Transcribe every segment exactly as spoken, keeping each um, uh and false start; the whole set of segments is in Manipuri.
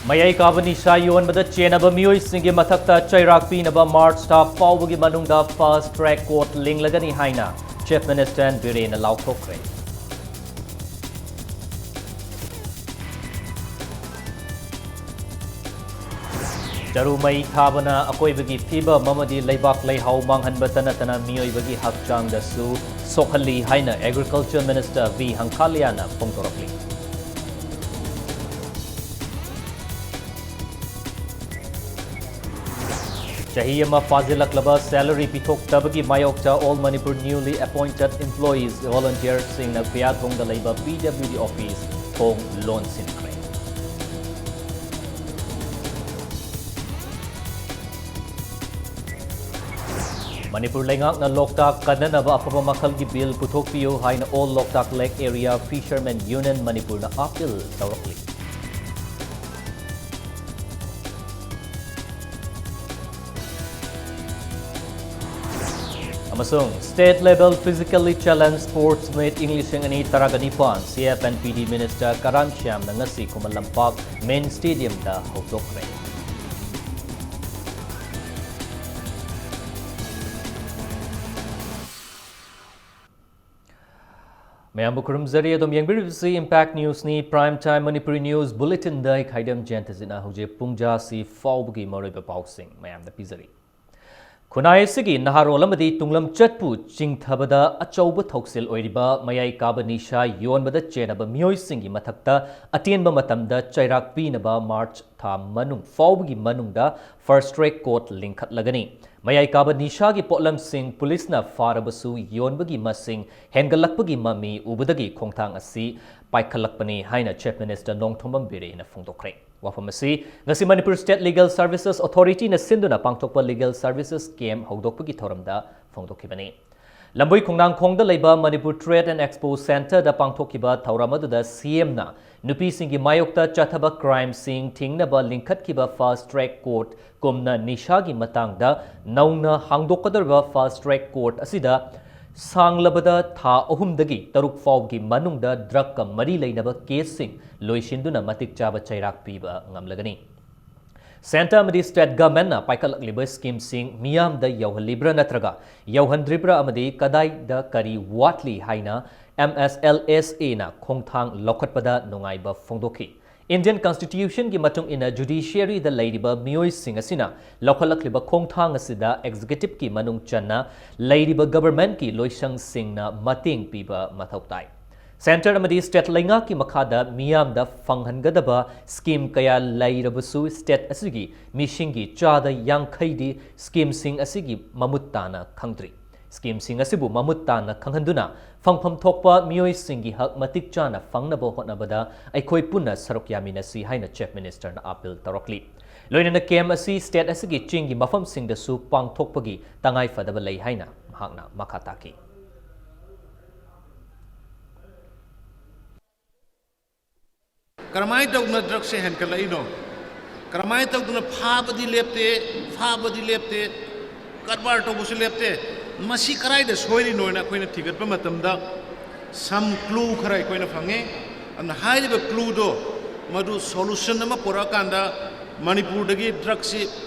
ꯃꯌꯥꯏ ꯀꯥꯕ ꯅꯤꯁꯥ ꯌꯣꯟꯕꯗ ꯆꯦꯟꯅꯕ ꯃꯤꯑꯣꯏꯁꯤꯡꯒꯤ ꯃꯊꯛꯇ ꯆꯩꯔꯥꯛ ꯄꯤꯅꯕ ꯃꯥꯔꯆ ꯊꯥ ꯐꯥꯎꯕꯒꯤ ꯃꯅꯨꯡꯗ ꯐꯥꯁ ꯇ꯭ꯔꯦꯛ ꯀꯣꯔꯠ ꯂꯤꯡꯂꯒꯅꯤ ꯍꯥꯏꯅ ꯆꯤꯐ ꯃꯤꯅꯤꯁꯇꯔ ꯕꯤꯔꯦꯟꯅ ꯂꯥꯎꯊꯣꯛꯈ꯭ꯔꯦ꯫ ꯆꯔꯨ ꯃꯩ ꯊꯥꯕꯅ ꯑꯀꯣꯏꯕꯒꯤ ꯐꯤꯕꯝ ꯑꯃꯗꯤ ꯂꯩꯕꯥꯛ ꯂꯩꯍꯥꯎ ꯃꯥꯡꯍꯟꯕꯇ ꯅꯠꯇꯅ ꯃꯤꯑꯣꯏꯕꯒꯤ ꯍꯛꯆꯥꯡꯗꯁꯨ ꯁꯣꯛꯍꯜꯂꯤ ꯍꯥꯏꯅ ꯑꯦꯒ꯭ꯔꯤꯀꯜꯆꯔ ꯃꯤꯅꯤꯁꯇꯔ ꯚꯤ ꯍꯪꯀꯥꯂꯤꯌꯥꯅ ꯐꯣꯡꯗꯣꯔꯛꯂꯤ꯫ ꯆꯍꯤ ꯑꯃ ꯐꯥꯖꯤꯜꯂꯛꯂꯕ ꯁꯦꯂꯔꯤ ꯄꯤꯊꯣꯛꯇꯕꯒꯤ ꯃꯥꯌꯣꯛꯇ All Manipur Newly Appointed Employees Volunteersꯁꯤꯡꯅ ꯈꯨꯌꯥꯊꯣꯡꯗ ꯂꯩꯕ ꯄꯤ ꯗꯕ꯭ꯂꯤꯎ ꯗꯤ ꯑꯣꯐꯤꯁ ꯊꯣꯡ ꯂꯣꯟꯁꯤꯟꯈ꯭ꯔꯦ꯫ ꯃꯅꯤꯄꯨꯔ ꯂꯩꯉꯥꯛꯅ ꯂꯣꯛꯇꯥꯛ ꯀꯟꯅꯅꯕ ꯑꯐꯕ ꯃꯈꯜꯒꯤ ꯕꯤꯜ ꯄꯨꯊꯣꯛꯄꯤꯌꯨ ꯍꯥꯏꯅ All Loktak Lake Area Fishermen Union ꯃꯅꯤꯄꯨꯔꯅ ꯑꯥꯄꯤꯜ ꯇꯧꯔꯛꯂꯤ꯫ ꯑꯃꯁꯨꯡ State Level Physically Challenged Sports Meet ꯏꯪ ꯂꯤꯁꯤꯡ ꯑꯅꯤ ꯇꯔꯥꯒ ꯅꯤꯄꯥꯟ ꯁꯤ ꯑꯦꯐ ꯑꯦꯟ ꯄꯤ ꯗꯤ ꯃꯤꯅꯤꯁꯇꯔ ꯀꯔꯥꯝ ꯁ꯭ꯌꯥꯝꯅ ꯉꯁꯤ ꯈꯨꯃꯟ ꯂꯝꯄꯥꯛ ꯃꯦꯟ ꯁ꯭ꯇꯦꯗꯤꯌꯝꯗ ꯍꯧꯗꯣꯛꯈ꯭ꯔꯦ꯫ ꯃꯌꯥꯝꯕꯨ ꯈꯨꯔꯨꯝꯖꯔꯤ꯫ ꯑꯗꯨꯝ ꯌꯦꯡꯕꯤꯔꯤꯕꯁꯤ Impact Newsꯅꯤ꯫ Prime Time Manipuri News Bulletinꯗ ꯑꯩ ꯈꯥꯏꯗꯝ ꯖꯌꯟꯇꯖꯤꯠꯅ ꯍꯧꯖꯤꯛ ꯄꯨꯡ ꯖꯥꯁꯤ ꯐꯥꯎꯕꯒꯤ ꯃꯔꯨꯑꯣꯏꯕ ꯄꯥꯎꯁꯤꯡ ꯃꯌꯥꯝꯗ ꯄꯤꯖꯔꯤ꯫ ꯈꯨꯟꯅꯥꯏ ꯑꯁꯤꯒꯤ ꯅꯍꯥꯔꯣꯜ ꯑꯃꯗꯤ ꯇꯨꯡꯂꯝꯆꯠꯄꯨ ꯆꯤꯡꯊꯕꯗ ꯑꯆꯧꯕ ꯊꯧꯁꯤꯜ ꯑꯣꯏꯔꯤꯕ ꯃꯌꯥꯏ ꯀꯥꯕ ꯅꯤꯁꯥ ꯌꯣꯟꯕꯗ ꯆꯦꯟꯅꯕ ꯃꯤꯑꯣꯏꯁꯤꯡꯒꯤ ꯃꯊꯛꯇ ꯑꯇꯦꯟꯕ ꯃꯇꯝꯗ ꯆꯩꯔꯥꯛ ꯄꯤꯅꯕ ꯃꯥꯔꯆ ꯊꯥ ꯃꯅꯨꯡ ꯐꯥꯎꯕꯒꯤ ꯃꯅꯨꯡꯗ ꯐꯥꯁ ꯇ꯭ꯔꯦꯛ ꯀꯣꯔꯠ ꯂꯤꯡꯈꯠꯂꯒꯅꯤ꯫ ꯃꯌꯥꯏ ꯀꯥꯕ ꯅꯤꯁꯥꯒꯤ ꯄꯣꯠꯂꯝꯁꯤꯡ ꯄꯨꯂꯤꯁꯅ ꯐꯥꯔꯕꯁꯨ ꯌꯣꯟꯕꯒꯤ ꯃꯁꯤꯡ ꯍꯦꯟꯒꯠꯂꯛꯄꯒꯤ ꯃꯃꯤ ꯎꯕꯗꯒꯤ ꯈꯣꯡꯊꯥꯡ ꯑꯁꯤ ꯄꯥꯏꯈꯠꯂꯛꯄꯅꯤ ꯍꯥꯏꯅ ꯆꯤꯐ ꯃꯤꯅꯤꯁꯇꯔ ꯅꯣꯡꯊꯣꯝꯕꯝ ꯕꯤꯔꯦꯟꯅ ꯐꯣꯡꯗꯣꯛꯈ꯭ꯔꯦ꯫ ꯋꯥꯐꯝ ꯑꯁꯤ ꯉꯁꯤ ꯃꯅꯤꯄꯨꯔ ꯁ꯭ꯇꯦꯠ ꯂꯤꯒꯦꯜ ꯁꯔꯚꯤꯁꯦꯁ ꯑꯣꯊꯣꯔꯤꯇꯤꯅ ꯁꯤꯟꯗꯨꯅ ꯄꯥꯡꯊꯣꯛꯄ ꯂꯤꯒꯦꯜ ꯁꯔꯚꯤꯁꯦꯁ ꯀꯦꯝꯞ ꯍꯧꯗꯣꯛꯄꯒꯤ ꯊꯧꯔꯝꯗ ꯐꯣꯡꯗꯣꯛꯈꯤꯕꯅꯤ꯫ ꯂꯝꯕꯣꯏ ꯈꯣꯡꯅꯥꯡꯈꯣꯡꯗ ꯂꯩꯕ ꯃꯅꯤꯄꯨꯔ ꯇ꯭ꯔꯦꯗ ꯑꯦꯟ ꯑꯦꯛꯁꯄꯣ ꯁꯦꯟꯇꯔꯗ ꯄꯥꯡꯊꯣꯛꯈꯤꯕ ꯊꯧꯔꯝ ꯑꯗꯨꯗ ꯁꯤ ꯑꯦꯝꯅ ꯅꯨꯄꯤꯁꯤꯡꯒꯤ ꯃꯥꯌꯣꯛꯇ ꯆꯠꯊꯕ ꯀ꯭ꯔꯥꯏꯝꯁꯤꯡ ꯊꯤꯡꯅꯕ ꯂꯤꯡꯈꯠꯈꯤꯕ ꯐꯥꯁ ꯇ꯭ꯔꯦꯛ ꯀꯣꯔꯠ ꯀꯨꯝꯅ ꯅꯤꯁꯥꯒꯤ ꯃꯇꯥꯡꯗ ꯅꯧꯅ ꯍꯥꯡꯗꯣꯛꯀꯗꯧꯔꯤꯕ ꯐꯥꯁ ꯇ꯭ꯔꯦꯛ ꯀꯣꯔꯠ ꯑꯁꯤꯗ ꯁꯥꯡꯂꯕꯗ ꯊꯥ ꯑꯍꯨꯝꯗꯒꯤ ꯇꯔꯨꯛ ꯐꯥꯎꯕꯒꯤ ꯃꯅꯨꯡꯗ ꯗ꯭ꯔꯒꯀ ꯃꯔꯤ ꯂꯩꯅꯕ ꯀꯦꯁꯁꯤꯡ ꯂꯣꯏꯁꯤꯟꯗꯨꯅ ꯃꯇꯤꯛ ꯆꯥꯕ ꯆꯩꯔꯥꯛ ꯄꯤꯕ ꯉꯝꯂꯒꯅꯤ꯫ ꯁꯦꯟꯇꯔ ꯑꯃꯗꯤ ꯁ꯭ꯇꯦꯠ ꯒꯚꯔꯟꯃꯦꯟꯠꯅ ꯄꯥꯏꯈꯠꯂꯛꯂꯤꯕ ꯁ꯭ꯀꯤꯝꯁꯤꯡ ꯃꯤꯌꯥꯝꯗ ꯌꯧꯍꯜꯂꯤꯕ꯭ꯔꯥ ꯅꯠꯇ꯭ꯔꯒ ꯌꯧꯍꯟꯗ꯭ꯔꯤꯕ꯭ꯔꯥ ꯑꯃꯗꯤ ꯀꯗꯥꯏꯗ ꯀꯔꯤ ꯋꯥꯠꯂꯤ ꯍꯥꯏꯅ ꯑꯦꯝ ꯑꯦꯁ ꯑꯦꯜ ꯑꯦꯁ ꯑꯦꯅ ꯈꯣꯡꯊꯥꯡ ꯂꯧꯈꯠꯄꯗ ꯅꯨꯡꯉꯥꯏꯕ ꯐꯣꯡꯗꯣꯛꯈꯤ꯫ ꯏꯟꯗꯤꯌꯟ ꯀꯟꯁꯇꯤꯇ꯭ꯌꯨꯁꯟꯒꯤ ꯃꯇꯨꯡ ꯏꯟꯅ ꯖꯨꯗꯤꯁꯤꯌꯔꯤꯗ ꯂꯩꯔꯤꯕ ꯃꯤꯑꯣꯏꯁꯤꯡ ꯑꯁꯤꯅ ꯂꯧꯈꯠꯂꯛꯂꯤꯕ ꯈꯣꯡꯊꯥꯡ ꯑꯁꯤꯗ ꯑꯦꯛꯖꯤꯀ꯭ꯌꯨꯇꯤꯚꯀꯤ ꯃꯅꯨꯡ ꯆꯟꯅ ꯂꯩꯔꯤꯕ ꯒꯚꯔꯟꯃꯦꯟꯠꯀꯤ ꯂꯣꯏꯁꯪꯁꯤꯡꯅ ꯃꯇꯦꯡ ꯄꯤꯕ ꯃꯊꯧ ꯇꯥꯏ꯫ ꯁꯦꯟꯇꯔ ꯑꯃꯗꯤ ꯁ꯭ꯇꯦꯠ ꯂꯩꯉꯥꯛꯀꯤ ꯃꯈꯥꯗ ꯃꯤꯌꯥꯝꯗ ꯐꯪꯍꯟꯒꯗꯕ ꯁ꯭ꯀꯤꯝ ꯀꯌꯥ ꯂꯩꯔꯕꯁꯨ ꯁ꯭ꯇꯦꯠ ꯑꯁꯤꯒꯤ ꯃꯤꯁꯤꯡꯒꯤ ꯆꯥꯗ ꯌꯥꯡꯈꯩꯗꯤ ꯁ꯭ꯀꯤꯝꯁꯤꯡ ꯑꯁꯤꯒꯤ ꯃꯃꯨꯠ ꯇꯥꯅ ꯈꯪꯗ꯭ꯔꯤ꯫ ꯁ꯭ꯀꯤꯝꯁꯤꯡ ꯑꯁꯤꯕꯨ ꯃꯃꯨꯠ ꯇꯥꯅ ꯈꯪꯍꯟꯗꯨꯅ ꯐꯪꯐꯝ ꯊꯣꯛꯄ ꯃꯤꯑꯣꯏꯁꯤꯡꯒꯤ ꯍꯛ ꯃꯇꯤꯛ ꯆꯥꯅ ꯐꯪꯅꯕ ꯍꯣꯠꯅꯕꯗ ꯑꯩꯈꯣꯏ ꯄꯨꯟꯅ ꯁꯔꯨꯛ ꯌꯥꯃꯤꯟꯅꯁꯤ ꯍꯥꯏꯅ ꯆꯤꯐ ꯃꯤꯅꯤꯁꯇꯔꯅ ꯑꯥꯄꯤꯜ ꯇꯧꯔꯛꯂꯤ꯫ ꯂꯣꯏꯅꯅ ꯀꯦꯝꯞ ꯑꯁꯤ ꯁ꯭ꯇꯦꯠ ꯑꯁꯤꯒꯤ ꯆꯤꯡꯒꯤ ꯃꯐꯝꯁꯤꯡꯗꯁꯨ ꯄꯥꯡꯊꯣꯛꯄꯒꯤ ꯇꯉꯥꯏ ꯐꯗꯕ ꯂꯩ ꯍꯥꯏꯅ ꯃꯍꯥꯛꯅ ꯃꯈꯥ ꯇꯥꯈꯤ꯫ ꯀꯔꯝꯍꯥꯏꯅ ꯇꯧꯗꯅ ꯗ꯭ꯔꯒꯁꯦ ꯍꯦꯟꯒꯠꯂꯛꯏꯅꯣ? ꯀꯔꯝꯍꯥꯏꯅ ꯇꯧꯗꯅ ꯐꯥꯕꯗꯤ ꯂꯦꯞꯇꯦ, ꯐꯥꯕꯗꯤ ꯂꯦꯞꯇꯦ, ꯀꯔꯕꯥꯔ ꯇꯧꯕꯁꯨ ꯂꯦꯞꯇꯦ? ꯃꯁꯤ ꯀꯗꯥꯏꯗ ꯁꯣꯏꯔꯤꯅꯣ ꯍꯥꯏꯅ ꯑꯩꯈꯣꯏꯅ ꯊꯤꯒꯠꯄ ꯃꯇꯝꯗ some clue ꯈꯔ ꯑꯩꯈꯣꯏꯅ ꯐꯪꯉꯦ꯫ ꯑꯗꯨꯅ ꯍꯥꯏꯔꯤꯕ clueꯗꯣ ꯃꯗꯨ solution ꯑꯃ ꯄꯨꯔꯛꯑꯀꯥꯟꯗ ꯃꯅꯤꯄꯨꯔꯗꯒꯤ ꯗ꯭ꯔꯒꯁꯤ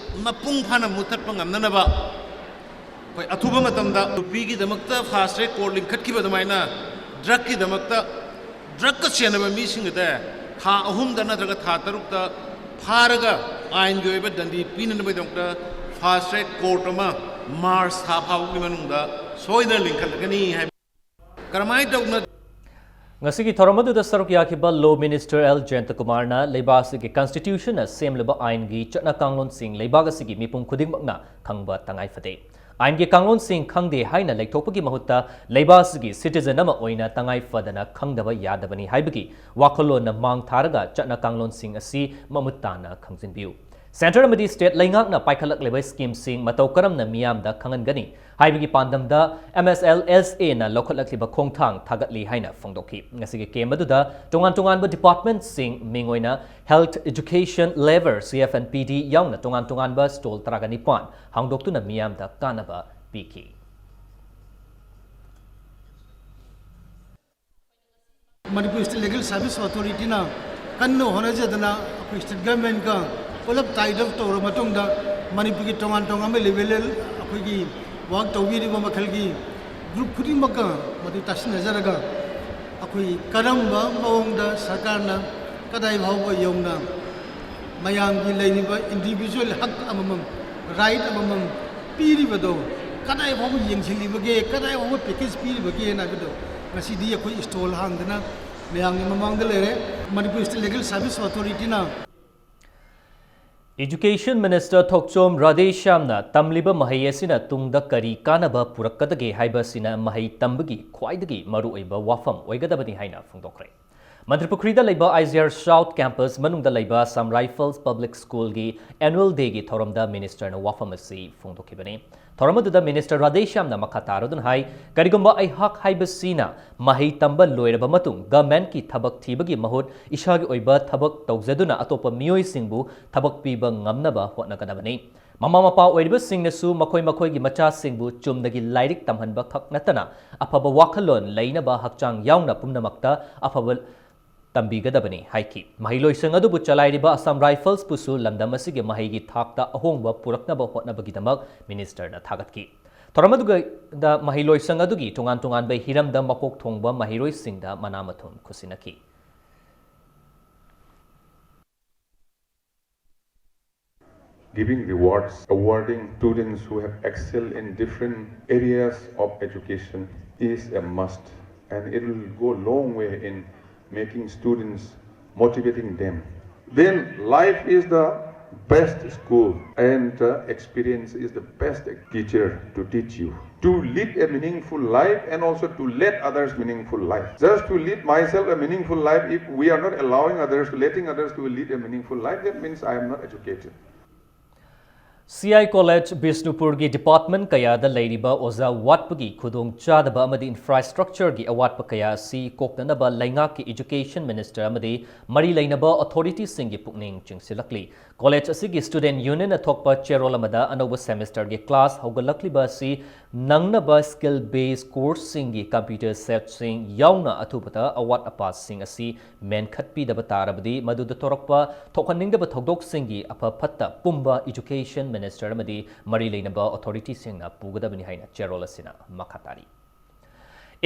ꯃꯄꯨꯡ ꯐꯥꯅ ꯃꯨꯊꯠꯄ ꯉꯝꯅꯅꯕ ꯑꯩꯈꯣꯏ ꯑꯊꯨꯕ ꯃꯇꯝꯗ ꯅꯨꯄꯤꯒꯤꯗꯃꯛꯇ fast track court ꯂꯤꯡꯈꯠꯈꯤꯕ ꯑꯗꯨꯃꯥꯏꯅ ꯗ꯭ꯔꯒꯀꯤꯗꯃꯛꯇ ꯗ꯭ꯔꯒꯀ ꯆꯦꯟꯅꯕ ꯃꯤꯁꯤꯡ ꯑꯗ ꯊꯥ ꯑꯍꯨꯝꯗ ꯅꯠꯇ꯭ꯔꯒ ꯊꯥ ꯇꯔꯨꯛꯇ ꯐꯥꯔꯒ ꯑꯥꯏꯟꯒꯤ ꯑꯣꯏꯕ ꯗꯟꯗꯤ ꯄꯤꯅꯅꯕꯒꯤꯗꯃꯛꯇ fast track court ꯑꯃ ꯃꯥꯔꯆ ꯊꯥ ꯐꯥꯎꯕꯒꯤ ꯃꯅꯨꯡꯗ ꯁꯣꯏꯗꯅ ꯂꯤꯡꯈꯠꯂꯒꯅꯤ ꯍꯥꯏꯕ꯫ ꯀꯔꯝꯍꯥꯏꯅ ꯇꯧꯅ ꯉꯁꯤꯒꯤ ꯊꯧꯔꯝ ꯑꯗꯨꯗ ꯁꯔꯨꯛ ꯌꯥꯈꯤꯕ ꯂꯣ ꯃꯤꯅꯤꯁꯇꯔ ꯑꯦꯜ ꯖꯌꯟꯇꯀꯨꯃꯥꯔꯅ ꯂꯩꯕꯥꯛ ꯑꯁꯤꯒꯤ ꯀꯟꯁꯇꯤꯇ꯭ꯌꯨꯁꯟꯅ ꯁꯦꯝꯂꯤꯕ ꯑꯥꯏꯟꯒꯤ ꯆꯠꯅ ꯀꯥꯡꯂꯣꯟꯁꯤꯡ ꯂꯩꯕꯥꯛ ꯑꯁꯤꯒꯤ ꯃꯤꯄꯨꯝ ꯈꯨꯗꯤꯡꯃꯛꯅ ꯈꯪꯕ ꯇꯉꯥꯏ ꯐꯗꯦ꯫ ꯑꯥꯏꯟꯒꯤ ꯀꯥꯡꯂꯣꯟꯁꯤꯡ ꯈꯪꯗꯦ ꯍꯥꯏꯅ ꯂꯩꯊꯣꯛꯄꯒꯤ ꯃꯍꯨꯠꯇ ꯂꯩꯕꯥꯛ ꯑꯁꯤꯒꯤ ꯁꯤꯇꯤꯖꯟ ꯑꯃ ꯑꯣꯏꯅ ꯇꯉꯥꯏ ꯐꯗꯅ ꯈꯪꯗꯕ ꯌꯥꯗꯕꯅꯤ ꯍꯥꯏꯕꯒꯤ ꯋꯥꯈꯜꯂꯣꯟꯅ ꯃꯥꯡ ꯊꯥꯔꯒ ꯆꯠꯅ ꯀꯥꯡꯂꯣꯟꯁꯤꯡ ꯑꯁꯤ ꯃꯃꯨꯠ ꯇꯥꯅ ꯈꯪꯖꯤꯟꯕꯤꯌꯨ꯫ ꯁꯦꯟꯇꯔ ꯑꯃꯗꯤ ꯁ꯭ꯇꯦꯠ ꯂꯩꯉꯥꯛꯅ ꯄꯥꯏꯈꯠꯂꯛꯂꯤꯕ ꯁ꯭ꯀꯤꯝꯁꯤꯡ ꯃꯇꯧ ꯀꯔꯝꯅ ꯃꯤꯌꯥꯝꯗ ꯈꯪꯍꯟꯒꯅꯤ ꯍꯥꯏꯕꯒꯤ ꯄꯥꯟꯗꯝꯗ ꯑꯦꯝ ꯑꯦꯁ ꯑꯦꯜ ꯑꯦꯁ ꯑꯦꯅ ꯂꯧꯈꯠꯂꯛꯂꯤꯕ ꯈꯣꯡꯊꯥꯡ ꯊꯥꯒꯠꯂꯤ ꯍꯥꯏꯅ ꯐꯣꯡꯗꯣꯛꯈꯤ꯫ ꯉꯁꯤꯒꯤ ꯀꯦꯝꯞ ꯑꯗꯨꯗ ꯇꯣꯉꯥꯟ ꯇꯣꯉꯥꯟꯕ ꯗꯤꯄꯥꯔꯠꯃꯦꯟꯠꯁꯤꯡ, ꯃꯤꯡ ꯑꯣꯏꯅ health, education, labour, C F and P D ꯌꯥꯎꯅ ꯇꯣꯉꯥꯟ ꯇꯣꯉꯥꯟꯕ ꯁ꯭ꯇꯣꯜ ꯇꯔꯥꯒ ꯅꯤꯄꯥꯟ ꯍꯥꯡꯗꯣꯛꯇꯨꯅ ꯃꯤꯌꯥꯝꯗ ꯀꯥꯟꯅꯕ ꯄꯤꯈꯤ꯫ ꯃꯅꯤꯄꯨꯔ ꯁ꯭ꯇꯦꯠ ꯂꯤꯒꯦꯜ ꯁꯥꯔꯚꯤꯁ ꯑꯣꯊꯣꯔꯤꯇꯤꯅ ꯀꯟꯅ ꯍꯣꯠꯅꯖꯗꯅ ꯑꯩꯈꯣꯏ ꯁ꯭ꯇꯦꯠ ꯒꯚꯔꯟꯃꯦꯟꯠꯀ ꯄꯨꯂꯞ ꯇꯥꯏ ꯑꯞ ꯇꯧꯔ ꯃꯇꯨꯡꯗ ꯃꯅꯤꯄꯨꯔꯒꯤ ꯇꯣꯉꯥꯟ ꯇꯣꯉꯥꯟꯕ ꯂꯦꯚꯦꯜ ꯑꯩꯈꯣꯏꯒꯤ ꯋꯥꯔꯛ ꯇꯧꯕꯤꯔꯤꯕ ꯃꯈꯜꯒꯤ ꯒ꯭ꯔꯨꯞ ꯈꯨꯗꯤꯡꯃꯛꯀ ꯃꯗꯨ ꯇꯥꯁꯤꯟꯅꯖꯔꯒ ꯑꯩꯈꯣꯏ ꯀꯔꯝꯕ ꯃꯑꯣꯡꯗ ꯁꯔꯀꯥꯔꯅ ꯀꯗꯥꯏ ꯐꯥꯎꯕ ꯌꯧꯅ ꯃꯌꯥꯝꯒꯤ ꯂꯩꯔꯤꯕ ꯏꯟꯗꯤꯚꯤꯖꯨꯋꯦꯜ ꯍꯛ ꯑꯃꯃꯝ, ꯔꯥꯏꯠ ꯑꯃꯃꯝ ꯄꯤꯔꯤꯕꯗꯣ ꯀꯗꯥꯏ ꯐꯥꯎꯕ ꯌꯦꯡꯁꯤꯜꯂꯤꯕꯒꯦ, ꯀꯗꯥꯏ ꯐꯥꯎꯕ ꯄ꯭ꯔꯦꯛꯇꯤꯁ ꯄꯤꯔꯤꯕꯒꯦꯅ ꯍꯥꯏꯕꯗꯣ ꯉꯁꯤꯗꯤ ꯑꯩꯈꯣꯏ ꯁ꯭ꯇꯣꯜ ꯍꯥꯡꯗꯅ ꯃꯌꯥꯝꯒꯤ ꯃꯃꯥꯡꯗ ꯂꯩꯔꯦ꯫ ꯃꯅꯤꯄꯨꯔ ꯁ꯭ꯇꯦꯠ ꯂꯤꯒꯦꯜ ꯁꯥꯔꯚꯤꯁ ꯑꯣꯊꯣꯔꯤꯇꯤꯅ Education Minister ꯊꯣꯛꯆꯣꯝ ꯔꯥꯙꯦꯁ꯭ꯌꯥꯝꯅ ꯇꯝꯂꯤꯕ ꯃꯍꯩ ꯑꯁꯤꯅ ꯇꯨꯡꯗ ꯀꯔꯤ ꯀꯥꯟꯅꯕ ꯄꯨꯔꯛꯀꯗꯒꯦ ꯍꯥꯏꯕ ꯑꯁꯤꯅ ꯃꯍꯩ ꯇꯝꯕꯒꯤ ꯈ꯭ꯋꯥꯏꯗꯒꯤ ꯃꯔꯨꯑꯣꯏꯕ ꯋꯥꯐꯝ ꯑꯣꯏꯒꯗꯕꯅꯤ ꯍꯥꯏꯅ ꯐꯣꯡꯗꯣꯛꯈ꯭ꯔꯦ꯫ ꯃꯟꯇ꯭ꯔꯤꯄꯨꯈ꯭ꯔꯤꯗ ꯂꯩꯕ IGR South Campus ꯃꯅꯨꯡꯗ ꯂꯩꯕ Assam Rifles Public Schoolꯒꯤ Annual Dayꯒꯤ ꯊꯧꯔꯝꯗ ministerꯅ ꯋꯥꯐꯝ ꯑꯁꯤ ꯐꯣꯡꯗꯣꯛꯈꯤꯕꯅꯤ꯫ ꯊꯧꯔꯝ ꯑꯗꯨꯗ minister ꯔꯥꯙꯦꯁ꯭ꯌꯥꯝꯅ ꯃꯈꯥ ꯇꯥꯔꯗꯨꯅ ꯍꯥꯏ, ꯀꯔꯤꯒꯨꯝꯕ ꯑꯩꯍꯥꯛ ꯍꯥꯏꯕꯁꯤꯅ ꯃꯍꯩ ꯇꯝꯕ ꯂꯣꯏꯔꯕ ꯃꯇꯨꯡ governmentꯀꯤ ꯊꯕꯛ ꯊꯤꯕꯒꯤ ꯃꯍꯨꯠ ꯏꯁꯥꯒꯤ ꯑꯣꯏꯕ ꯊꯕꯛ ꯇꯧꯖꯗꯨꯅ ꯑꯇꯣꯞꯄ ꯃꯤꯑꯣꯏꯁꯤꯡꯕꯨ ꯊꯕꯛ ꯄꯤꯕ ꯉꯝꯅꯕ ꯍꯣꯠꯅꯒꯗꯕꯅꯤ꯫ ꯃꯃꯥ ꯃꯄꯥ ꯑꯣꯏꯔꯤꯕꯁꯤꯡꯅꯁꯨ ꯃꯈꯣꯏ ꯃꯈꯣꯏꯒꯤ ꯃꯆꯥꯁꯤꯡꯕꯨ ꯆꯨꯝꯅꯒꯤ ꯂꯥꯏꯔꯤꯛ ꯇꯝꯍꯟꯕ ꯈꯛ ꯅꯠꯇꯅ ꯑꯐꯕ ꯋꯥꯈꯜꯂꯣꯟ ꯂꯩꯅꯕ ꯍꯛꯆꯥꯡ ꯌꯥꯎꯅ ꯄꯨꯝꯅꯃꯛꯇ ꯑꯐꯕ ꯇꯝꯕꯤꯒꯗꯕꯅꯤ ꯍꯥꯏꯈꯤ꯫ ꯃꯍꯩꯂꯣꯏꯁꯪ ꯑꯗꯨꯕꯨ ꯆꯂꯥꯏꯔꯤꯕ Assam Riflesꯄꯨꯁꯨ ꯂꯝꯗꯝ ꯑꯁꯤꯒꯤ ꯃꯍꯩꯒꯤ ꯊꯥꯛꯇ ꯑꯍꯣꯡꯕ ꯄꯨꯔꯛꯅꯕ ꯍꯣꯠꯅꯕꯒꯤꯗꯃꯛ ministerꯅ ꯊꯥꯒꯠꯈꯤ꯫ ꯊꯧꯔꯝ ꯑꯗꯨꯗ ꯃꯍꯩꯂꯣꯏꯁꯪ ꯑꯗꯨꯒꯤ ꯇꯣꯉꯥꯟ ꯇꯣꯉꯥꯟꯕ ꯍꯤꯔꯝꯗ ꯃꯀꯣꯛ ꯊꯣꯡꯕ ꯃꯍꯩꯔꯣꯏꯁꯤꯡꯗ ꯃꯅꯥ ꯃꯊꯨꯝ ꯈꯨꯠꯁꯤꯟꯅꯈꯤ꯫ Giving rewards, awarding students who have excelled in different areas of education is a must, and it will go a long way in making students, motivating them. Then life is the best school, and uh, experience is the best teacher to teach you to live a meaningful life and also to let others meaningful life. Just to live myself a meaningful life, if we are not allowing others, letting others to live a meaningful life, that means I am not educated. C I College ꯕꯤꯁꯅꯨꯄꯨꯔꯒꯤ department ꯀꯌꯥꯗ ꯂꯩꯔꯤꯕ ꯑꯣꯖꯥ ꯋꯥꯠꯄꯒꯤ ꯈꯨꯗꯣꯡꯆꯥꯗꯕ ꯑꯃꯗꯤ infrastructureꯒꯤ ꯑꯋꯥꯠꯄ ꯀꯌꯥ ꯑꯁꯤ ꯀꯣꯛꯅꯅꯕ ꯂꯩꯉꯥꯛꯀꯤ education minister ꯑꯃꯗꯤ ꯃꯔꯤ ꯂꯩꯅꯕ authorityꯁꯤꯡꯒꯤ ꯄꯨꯛꯅꯤꯡ ꯆꯤꯡꯁꯤꯜꯂꯛꯂꯤ꯫ College ꯑꯁꯤꯒꯤ student unionꯅ ꯊꯣꯛꯄ ꯆꯦꯔꯣꯜ ꯑꯃꯗ ꯑꯅꯧꯕ semesterꯒꯤ class ꯍꯧꯒꯠꯂꯛꯂꯤꯕ ꯑꯁꯤ ꯅꯪꯅꯕ skill based courseꯁꯤꯡꯒꯤ computer setꯁꯤꯡ ꯌꯥꯎꯅ ꯑꯊꯨꯕꯗ ꯑꯋꯥꯠ ꯑꯄꯥꯁꯤꯡ ꯑꯁꯤ ꯃꯦꯟꯈꯠꯄꯤꯗꯕ ꯇꯥꯔꯕꯗꯤ ꯃꯗꯨꯗ ꯊꯣꯔꯛꯄ ꯊꯣꯛꯍꯟꯅꯤꯡꯗꯕ ꯊꯧꯗꯣꯛꯁꯤꯡꯒꯤ ꯑꯐ ꯐꯠꯇ ꯄꯨꯝꯕ education minister ꯑꯃꯗꯤ ꯃꯔꯤ ꯂꯩꯅꯕ authorityꯁꯤꯡꯅ ꯄꯨꯒꯗꯕꯅꯤ ꯍꯥꯏꯅ ꯆꯦꯔꯣꯜ ꯑꯁꯤꯅ ꯃꯈꯥ ꯇꯥꯔꯤ꯫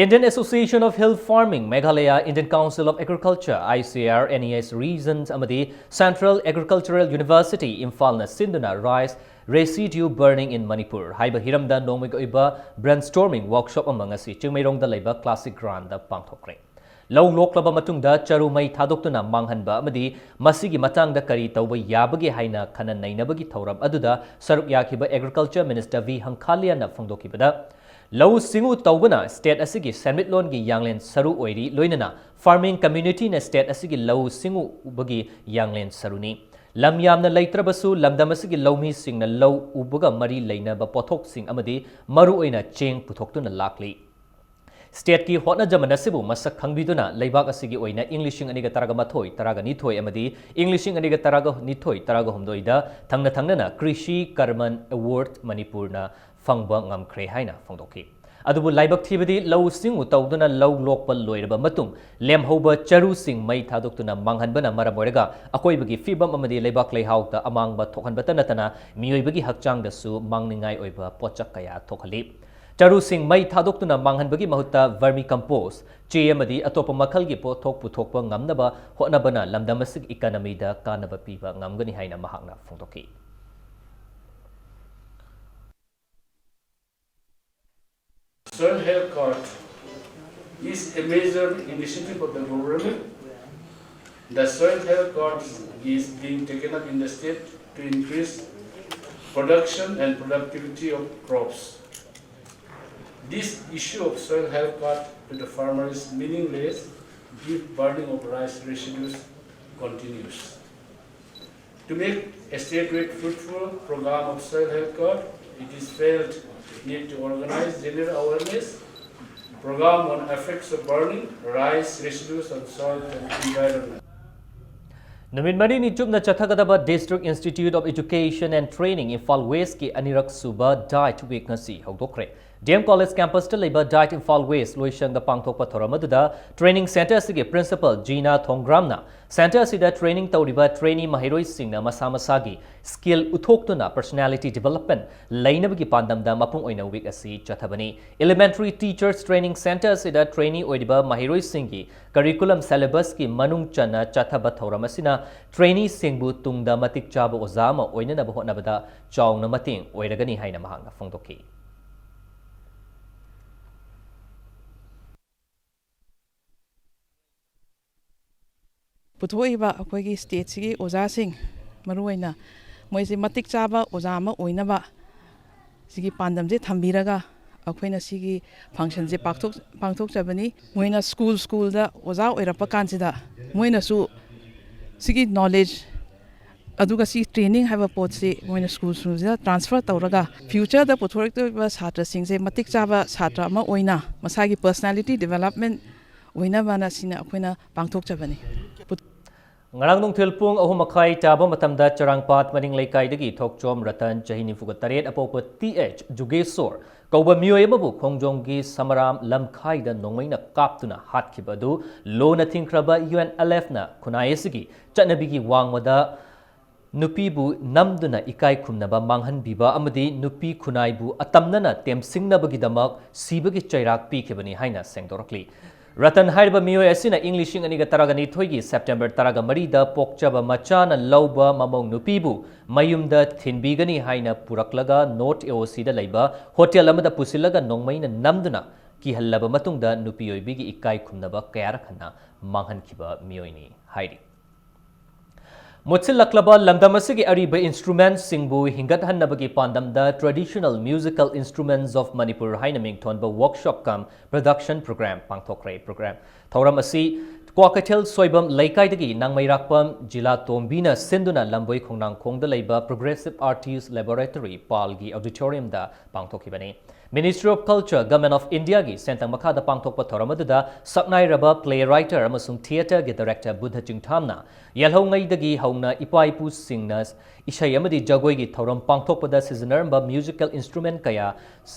Indian Association of Hill Farming Meghalaya, Indian Council of Agriculture, I C A R, N E S regions ꯑꯃꯗꯤ Central Agricultural University ꯏꯝꯐꯥꯜꯅ ꯁꯤꯟꯗꯨꯅ Rice Residue Burning in Manipur ꯍꯥꯏꯕ ꯍꯤꯔꯝꯗ ꯅꯣꯡꯃꯒꯤ ꯑꯣꯏꯕ brainstorming workshop ꯑꯃ ꯉꯁꯤ ꯆꯤꯡꯃꯩꯔꯣꯡꯗ ꯂꯩꯕ classic groundꯗ ꯄꯥꯡꯊꯣꯛꯈ꯭ꯔꯦ꯫ ꯂꯧ ꯂꯣꯛꯂꯕ ꯃꯇꯨꯡꯗ ꯆꯔꯨ ꯃꯩ ꯊꯥꯗꯣꯛꯇꯨꯅ ꯃꯥꯡꯍꯟꯕ ꯑꯃꯗꯤ ꯃꯁꯤꯒꯤ ꯃꯇꯥꯡꯗ ꯀꯔꯤ ꯇꯧꯕ ꯌꯥꯕꯒꯦ ꯍꯥꯏꯅ ꯈꯟꯅ ꯅꯩꯅꯕꯒꯤ ꯊꯧꯔꯝ ꯑꯗꯨꯗ ꯁꯔꯨꯛ ꯌꯥꯈꯤꯕ Agriculture Minister V ꯍꯪꯈꯥꯂꯤꯌꯥꯅ ꯐꯣꯡꯗꯣꯛꯈꯤꯕꯗ, ꯂꯧꯎ ꯁꯤꯡꯎ ꯇꯧꯕꯅ state ꯑꯁꯤꯒꯤ ꯁꯦꯟꯃꯤꯠꯂꯣꯟꯒꯤ ꯌꯥꯡꯂꯦꯟ ꯁꯔꯨ ꯑꯣꯏꯔꯤ, ꯂꯣꯏꯅꯅ farming communityꯅ state ꯑꯁꯤꯒꯤ ꯂꯧꯎ ꯁꯤꯡꯎꯕꯒꯤ ꯌꯥꯡꯂꯦꯟ ꯁꯔꯨꯅꯤ꯫ ꯂꯝ ꯌꯥꯝꯅ ꯂꯩꯇ꯭ꯔꯕꯁꯨ ꯂꯝꯗꯝ ꯑꯁꯤꯒꯤ ꯂꯧꯃꯤꯁꯤꯡꯅ ꯂꯧ ꯎꯕꯒ ꯃꯔꯤ ꯂꯩꯅꯕ ꯄꯣꯠꯊꯣꯛꯁꯤꯡ ꯑꯃꯗꯤ ꯃꯔꯨꯑꯣꯏꯅ ꯆꯦꯡ ꯄꯨꯊꯣꯛꯇꯨꯅ ꯂꯥꯛꯂꯤ꯫ Stateꯀꯤ ꯍꯣꯠꯅꯖꯃꯟ ꯑꯁꯤꯕꯨ ꯃꯁꯛ ꯈꯪꯕꯤꯗꯨꯅ ꯂꯩꯕꯥꯛ ꯑꯁꯤꯒꯤ ꯑꯣꯏꯅ ꯏꯪ ꯂꯤꯁꯤꯡ ꯑꯅꯤꯒ ꯇꯔꯥꯒ ꯃꯥꯊꯣꯏ, ꯇꯔꯥꯒ ꯅꯤꯊꯣꯏ ꯑꯃꯗꯤ ꯏꯪ ꯂꯤꯁꯤꯡ ꯑꯅꯤꯒ ꯇꯔꯥꯒ ꯅꯤꯊꯣꯏ, ꯇꯔꯥꯒ ꯍꯨꯝꯗꯣꯏꯗ ꯊꯪꯅ ꯊꯪꯅꯅ Krishi Karman Award ꯃꯅꯤꯄꯨꯔꯅ ꯐꯪꯕ ꯉꯝꯈ꯭ꯔꯦ ꯍꯥꯏꯅ ꯐꯣꯡꯗꯣꯛꯈꯤ꯫ ꯑꯗꯨꯕꯨ ꯂꯥꯏꯕꯛ ꯊꯤꯕꯗꯤ ꯂꯧꯎ ꯁꯤꯡꯎ ꯇꯧꯗꯨꯅ ꯂꯧ ꯂꯣꯛꯄ ꯂꯣꯏꯔꯕ ꯃꯇꯨꯡ ꯂꯦꯝꯍꯧꯕ ꯆꯔꯨꯁꯤꯡ ꯃꯩ ꯊꯥꯗꯣꯛꯇꯨꯅ ꯃꯥꯡꯍꯟꯕꯅ ꯃꯔꯝ ꯑꯣꯏꯔꯒ ꯑꯀꯣꯏꯕꯒꯤ ꯐꯤꯕꯝ ꯑꯃꯗꯤ ꯂꯩꯕꯥꯛ ꯂꯩꯍꯥꯎꯗ ꯑꯃꯥꯡꯕ ꯊꯣꯛꯍꯟꯕꯇ ꯅꯠꯇꯅ ꯃꯤꯑꯣꯏꯕꯒꯤ ꯍꯛꯆꯥꯡꯗꯁꯨ ꯃꯥꯡꯅꯤꯡꯉꯥꯏ ꯑꯣꯏꯕ ꯄꯣꯠꯁꯛ ꯀꯌꯥ ꯊꯣꯛꯍꯜꯂꯤ꯫ ꯆꯔꯨꯁꯤꯡ ꯃꯩ ꯊꯥꯗꯣꯛꯇꯨꯅ ꯃꯥꯡꯍꯟꯕꯒꯤ ꯃꯍꯨꯠꯇ vermicompost, ꯆꯦ ꯑꯃꯗꯤ ꯑꯇꯣꯞꯄ ꯃꯈꯜꯒꯤ ꯄꯣꯠꯊꯣꯛ ꯄꯨꯊꯣꯛꯄ ꯉꯝꯅꯕ ꯍꯣꯠꯅꯕꯅ ꯂꯝꯗꯝ ꯑꯁꯤꯒꯤ economyꯗ ꯀꯥꯟꯅꯕ ꯄꯤꯕ ꯉꯝꯒꯅꯤ ꯍꯥꯏꯅ ꯃꯍꯥꯛꯅ ꯐꯣꯡꯗꯣꯛꯈꯤ꯫ Soil health card is a major initiative of the government. The soil health card is being taken up in the state to increase production and productivity of crops. This issue of soil health card to the farmer is meaningless if burning of rice residues continues. To make a state-wide fruitful program of soil health card, it is felt need to organize general awareness program on effects of burning, rice residues on soil and environment. ꯅꯨꯃꯤꯠ ꯃꯔꯤꯅꯤ ꯆꯨꯞꯅ ꯆꯠꯊꯒꯗꯕ District Institute of Education and Training Imphal ꯋꯦꯁꯀꯤ ꯑꯅꯤꯔꯛ ꯁꯨꯕ DIET Week ꯉꯁꯤ ꯍꯧꯗꯣꯛꯈ꯭ꯔꯦ꯫ ꯗꯤ ꯑꯦꯝ ꯀꯣꯂꯦꯖ ꯀꯦꯝꯄꯁꯇ ꯂꯩꯕ DIET ꯏꯝꯐꯥꯜ ꯋꯦꯁ ꯂꯣꯏꯁꯪꯗ ꯄꯥꯡꯊꯣꯛꯄ ꯊꯧꯔꯝ ꯑꯗꯨꯗ ꯇ꯭ꯔꯦꯅꯤꯡ ꯁꯦꯟꯇꯔ ꯑꯁꯤꯒꯤ ꯄ꯭ꯔꯤꯟꯁꯤꯄꯜ ꯖꯤꯅꯥ ꯊꯣꯡꯒ꯭ꯔꯥꯝꯅ ꯁꯦꯟꯇꯔ ꯑꯁꯤꯗ ꯇ꯭ꯔꯦꯅꯤꯡ ꯇꯧꯔꯤꯕ ꯇ꯭ꯔꯦꯅꯤ ꯃꯍꯩꯔꯣꯏꯁꯤꯡꯅ ꯃꯁꯥ ꯃꯁꯥꯒꯤ ꯁ꯭ꯀꯤꯜ ꯎꯠꯊꯣꯛꯇꯨꯅ ꯄꯔꯁꯣꯅꯥꯂꯤꯇꯤ ꯗꯤꯕꯦꯂꯞꯃꯦꯟ ꯂꯩꯅꯕꯒꯤ ꯄꯥꯟꯗꯝꯗ ꯃꯄꯨꯡ ꯑꯣꯏꯅ ꯋꯤꯛ ꯑꯁꯤ ꯆꯠꯊꯕꯅꯤ꯫ Elementary Teachers Training Center ꯑꯁꯤꯗ ꯇ꯭ꯔꯦꯅꯤ ꯑꯣꯏꯔꯤꯕ ꯃꯍꯩꯔꯣꯏꯁꯤꯡꯒꯤ ꯀꯔꯤꯀꯨꯂꯝ ꯁꯦꯂꯦꯕꯁꯀꯤ ꯃꯅꯨꯡ ꯆꯟꯅ ꯆꯠꯊꯕ ꯊꯧꯔꯝ ꯑꯁꯤꯅ ꯇ꯭ꯔꯦꯅꯤꯁꯤꯡꯕꯨ ꯇꯨꯡꯗ ꯃꯇꯤꯛ ꯆꯥꯕ ꯑꯣꯖꯥ ꯑꯃ ꯑꯣꯏꯅꯅꯕ ꯍꯣꯠꯅꯕꯗ ꯆꯥꯎꯅ ꯃꯇꯦꯡ ꯑꯣꯏꯔꯒꯅꯤ ꯍꯥꯏꯅ ꯃꯍꯥꯛꯅ ꯐꯣꯡꯗꯣꯛꯈꯤ꯫ ꯄꯨꯊꯣꯛꯏꯕ ꯑꯩꯈꯣꯏꯒꯤ ꯁ꯭ꯇꯦꯠꯁꯤꯒꯤ ꯑꯣꯖꯥꯁꯤꯡ, ꯃꯔꯨꯑꯣꯏꯅ ꯃꯣꯏꯁꯦ ꯃꯇꯤꯛ ꯆꯥꯕ ꯑꯣꯖꯥ ꯑꯃ ꯑꯣꯏꯅꯕ ꯁꯤꯒꯤ ꯄꯥꯟꯗꯝꯁꯦ ꯊꯝꯕꯤꯔꯒ ꯑꯩꯈꯣꯏꯅ ꯁꯤꯒꯤ ꯐꯪꯁꯟꯁꯦ ꯄꯥꯡꯊꯣꯛ ꯄꯥꯡꯊꯣꯛꯆꯕꯅꯤ꯫ ꯃꯣꯏꯅ ꯁ꯭ꯀꯨꯜ ꯁ꯭ꯀꯨꯜꯗ ꯑꯣꯖꯥ ꯑꯣꯏꯔꯛꯄ ꯀꯥꯟꯁꯤꯗ ꯃꯣꯏꯅꯁꯨ ꯁꯤꯒꯤ ꯅꯣꯂꯦꯖ ꯑꯗꯨꯒ ꯁꯤ ꯇ꯭ꯔꯦꯅꯤꯡ ꯍꯥꯏꯕ ꯄꯣꯠꯁꯤ ꯃꯣꯏꯅ ꯁ꯭ꯀꯨꯜ ꯁ꯭ꯀꯨꯜꯁꯤꯗ ꯇ꯭ꯔꯥꯟꯁꯐꯔ ꯇꯧꯔꯒ ꯐ꯭ꯌꯨꯆꯔꯗ ꯄꯨꯊꯣꯔꯛꯇꯧꯔꯤꯕ ꯁꯥꯇ꯭ꯔꯁꯤꯡꯁꯦ ꯃꯇꯤꯛ ꯆꯥꯕ ꯁꯥꯇ꯭ꯔ ꯑꯃ ꯑꯣꯏꯅ ꯃꯁꯥꯒꯤ ꯄꯔꯁꯅꯥꯂꯤꯇꯤ ꯗꯤꯕꯦꯂꯞꯃꯦꯟ ꯑꯣꯏꯅꯕꯅ ꯁꯤꯅ ꯑꯩꯈꯣꯏꯅ ꯄꯥꯡꯊꯣꯛꯆꯕꯅꯤ꯫ ꯉꯔꯥꯡ ꯅꯨꯡꯊꯤꯜ ꯄꯨꯡ ꯑꯍꯨꯝ ꯃꯈꯥꯏ ꯇꯥꯕ ꯃꯇꯝꯗ ꯆꯔꯥꯡꯄꯥꯠ ꯃꯅꯤꯡ ꯂꯩꯀꯥꯏꯗꯒꯤ ꯊꯣꯛꯆꯣꯝ ꯔꯇꯟ, ꯆꯍꯤ ꯅꯤꯐꯨꯒ ꯇꯔꯦꯠ, ꯑꯄꯣꯛꯄ ꯇꯤ ꯑꯩꯆ ꯖꯨꯒꯦꯁꯣꯔ ꯀꯧꯕ ꯃꯤꯑꯣꯏ ꯑꯃꯕꯨ ꯈꯣꯡꯖꯣꯝꯒꯤ ꯁꯃꯔꯥꯝ ꯂꯝꯈꯥꯏꯗ ꯅꯣꯡꯃꯩꯅ ꯀꯥꯞꯇꯨꯅ ꯍꯥꯠꯈꯤꯕ ꯑꯗꯨ ꯂꯣꯅ ꯊꯤꯡꯈ꯭ꯔꯕ ꯌꯨ ꯑꯦꯟ ꯑꯦꯜ ꯑꯦꯐꯅ ꯈꯨꯟꯅꯥꯏ ꯑꯁꯤꯒꯤ ꯆꯠꯅꯕꯤꯒꯤ ꯋꯥꯡꯃꯗ ꯅꯨꯄꯤꯕꯨ ꯅꯝꯗꯨꯅ ꯏꯀꯥꯏ ꯈꯨꯝꯅꯕ ꯃꯥꯡꯍꯟꯕꯤꯕ ꯑꯃꯗꯤ ꯅꯨꯄꯤ ꯈꯨꯟꯅꯥꯏꯕꯨ ꯑꯇꯝꯅꯅ ꯇꯦꯝꯁꯤꯡꯅꯕꯒꯤꯗꯃꯛ ꯁꯤꯕꯒꯤ ꯆꯩꯔꯥꯛ ꯄꯤꯈꯤꯕꯅꯤ ꯍꯥꯏꯅ ꯁꯦꯡꯗꯣꯔꯛꯂꯤ꯫ ꯔꯇꯟ ꯍꯥꯏꯔꯤꯕ ꯃꯤꯑꯣꯏ ꯑꯁꯤꯅ ꯏꯪ ꯂꯤꯁꯤꯡ ꯑꯅꯤꯒ ꯇꯔꯥꯒ ꯅꯤꯊꯣꯏꯒꯤ ꯁꯦꯞꯇꯦꯝꯕꯔ ꯇꯔꯥꯒ ꯃꯔꯤꯗ ꯄꯣꯛꯆꯕ ꯃꯆꯥꯅ ꯂꯧꯕ ꯃꯃꯧ ꯅꯨꯄꯤꯕꯨ ꯃꯌꯨꯝꯗ ꯊꯤꯟꯕꯤꯒꯅꯤ ꯍꯥꯏꯅ ꯄꯨꯔꯛꯂꯒ ꯅꯣꯔꯠ ꯑꯦ ꯑꯣ ꯁꯤꯗ ꯂꯩꯕ ꯍꯣꯇꯦꯜ ꯑꯃꯗ ꯄꯨꯁꯤꯜꯂꯒ ꯅꯣꯡꯃꯩꯅ ꯅꯝꯗꯨꯅ ꯀꯤꯍꯜꯂꯕ ꯃꯇꯨꯡꯗ ꯅꯨꯄꯤ ꯑꯣꯏꯕꯤꯒꯤ ꯏꯀꯥꯏ ꯈꯨꯝꯅꯕ ꯀꯌꯥꯔꯛ ꯍꯟꯅ ꯃꯥꯡꯍꯟꯈꯤꯕ ꯃꯤꯑꯣꯏꯅꯤ ꯍꯥꯏꯔꯤ꯫ ꯃꯨꯠꯁꯤꯜꯂꯛꯂꯕ ꯂꯝꯗꯝ ꯑꯁꯤꯒꯤ ꯑꯔꯤꯕ ꯏꯟꯁꯇ꯭ꯔꯨꯃꯦꯟꯁꯤꯡꯕꯨ ꯍꯤꯡꯒꯠꯍꯟꯅꯕꯒꯤ ꯄꯥꯟꯗꯝꯗ Traditional Musical Instruments of Manipur ꯍꯥꯏꯅ ꯃꯤꯡꯊꯣꯟꯕ ꯋꯥꯔꯛꯁꯣꯞ ꯀꯝ ꯄ꯭ꯔꯗꯛꯁꯟ ꯄ꯭ꯔꯣꯒ꯭ꯔꯥꯝ ꯄꯥꯡꯊꯣꯛꯈ꯭ꯔꯦ꯫ ꯄ꯭ꯔꯣꯒ꯭ꯔꯥꯝ ꯊꯧꯔꯝ ꯑꯁꯤ ꯀ꯭ꯋꯥꯀꯩꯊꯦꯜ ꯁꯣꯏꯕꯝ ꯂꯩꯀꯥꯏꯗꯒꯤ ꯅꯥꯡꯃꯩꯔꯥꯛꯄꯝ ꯖꯤꯂꯥ ꯇꯣꯝꯕꯤꯅ ꯁꯤꯟꯗꯨꯅ ꯂꯝꯕꯣꯏ ꯈꯣꯡꯅꯥꯡꯈꯣꯡꯗ ꯂꯩꯕ Progressive Artist Laboratory ꯄꯥꯜꯒꯤ auditoriumꯗ ꯄꯥꯡꯊꯣꯛꯈꯤꯕꯅꯤ꯫ Ministry of Culture, Government of Indiaꯒꯤ ꯁꯦꯟꯊꯪ ꯃꯈꯥꯗ ꯄꯥꯡꯊꯣꯛꯄ ꯊꯧꯔꯝ ꯑꯗꯨꯗ ꯁꯛꯅꯥꯏꯔꯕ play writer ꯑꯃꯁꯨꯡ theatreꯒꯤ director ꯕꯨꯙ ꯆꯤꯡꯊꯥꯝꯅ ꯌꯦꯜꯍꯧꯉꯩꯗꯒꯤ ꯍꯧꯅ ꯏꯄꯥ ꯏꯄꯨꯁꯤꯡꯅ ꯏꯁꯩ ꯑꯃꯗꯤ ꯖꯒꯣꯏꯒꯤ ꯊꯧꯔꯝ ꯄꯥꯡꯊꯣꯛꯄꯗ ꯁꯤꯖꯤꯟꯅꯔꯝꯕ musical instrument ꯀꯌꯥ